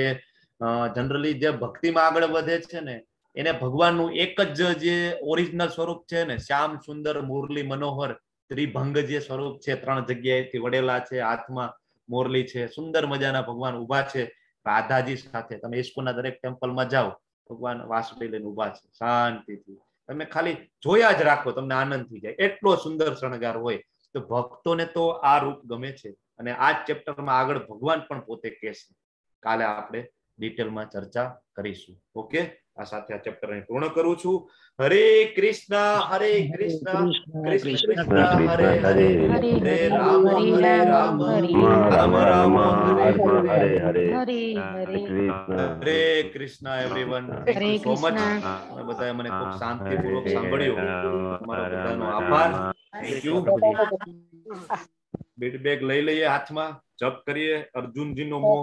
જનરલી જે ભક્તિમાં આગળ વધે છે ને એને ભગવાનનું એક જ જે ઓરિજિનલ સ્વરૂપ છે ને, શ્યામ સુંદર મુરલી મનોહર ત્રિભંગ જે સ્વરૂપ છે, ત્રણ જગ્યાએથી વડેલા છે, હાથમાં મોરલી છે, સુંદર મજાના ભગવાન ઉભા છે રાધાજી સાથે. તમે ઇસ્કોનના દરેક ટેમ્પલમાં જાઓ, ભગવાન વાસુદેવ લઈને ઉભા છે શાંતિથી, તમે ખાલી જોયા જ રાખો, તમને આનંદ થઈ જાય, એટલો સુંદર શણગાર હોય. તો ભક્તોને તો આ રૂપ ગમે છે અને આ જ ચેપ્ટરમાં આગળ ભગવાન પણ પોતે કહેશે. કાલે આપણે ડિટેલમાં ચર્ચા કરીશું. ઓકે, આ સાથે આ ચેપ્ટર અહીં પૂર્ણ કરું છું. હરે કૃષ્ણ હરે કૃષ્ણ કૃષ્ણ કૃષ્ણ હરે હરે, હરે રામ હરે રામ રામ રામ હરે હરે, હરે Krishna everyone. Thank you so much. તમે બધાએ મને ખૂબ શાંતિપૂર્વક સાંભળ્યું, તમારો બધાનો આભાર. Thank you. Bid bag લઈ લઈએ હાથમાં, જપ કરીએ. અર્જુનજીનો મોહ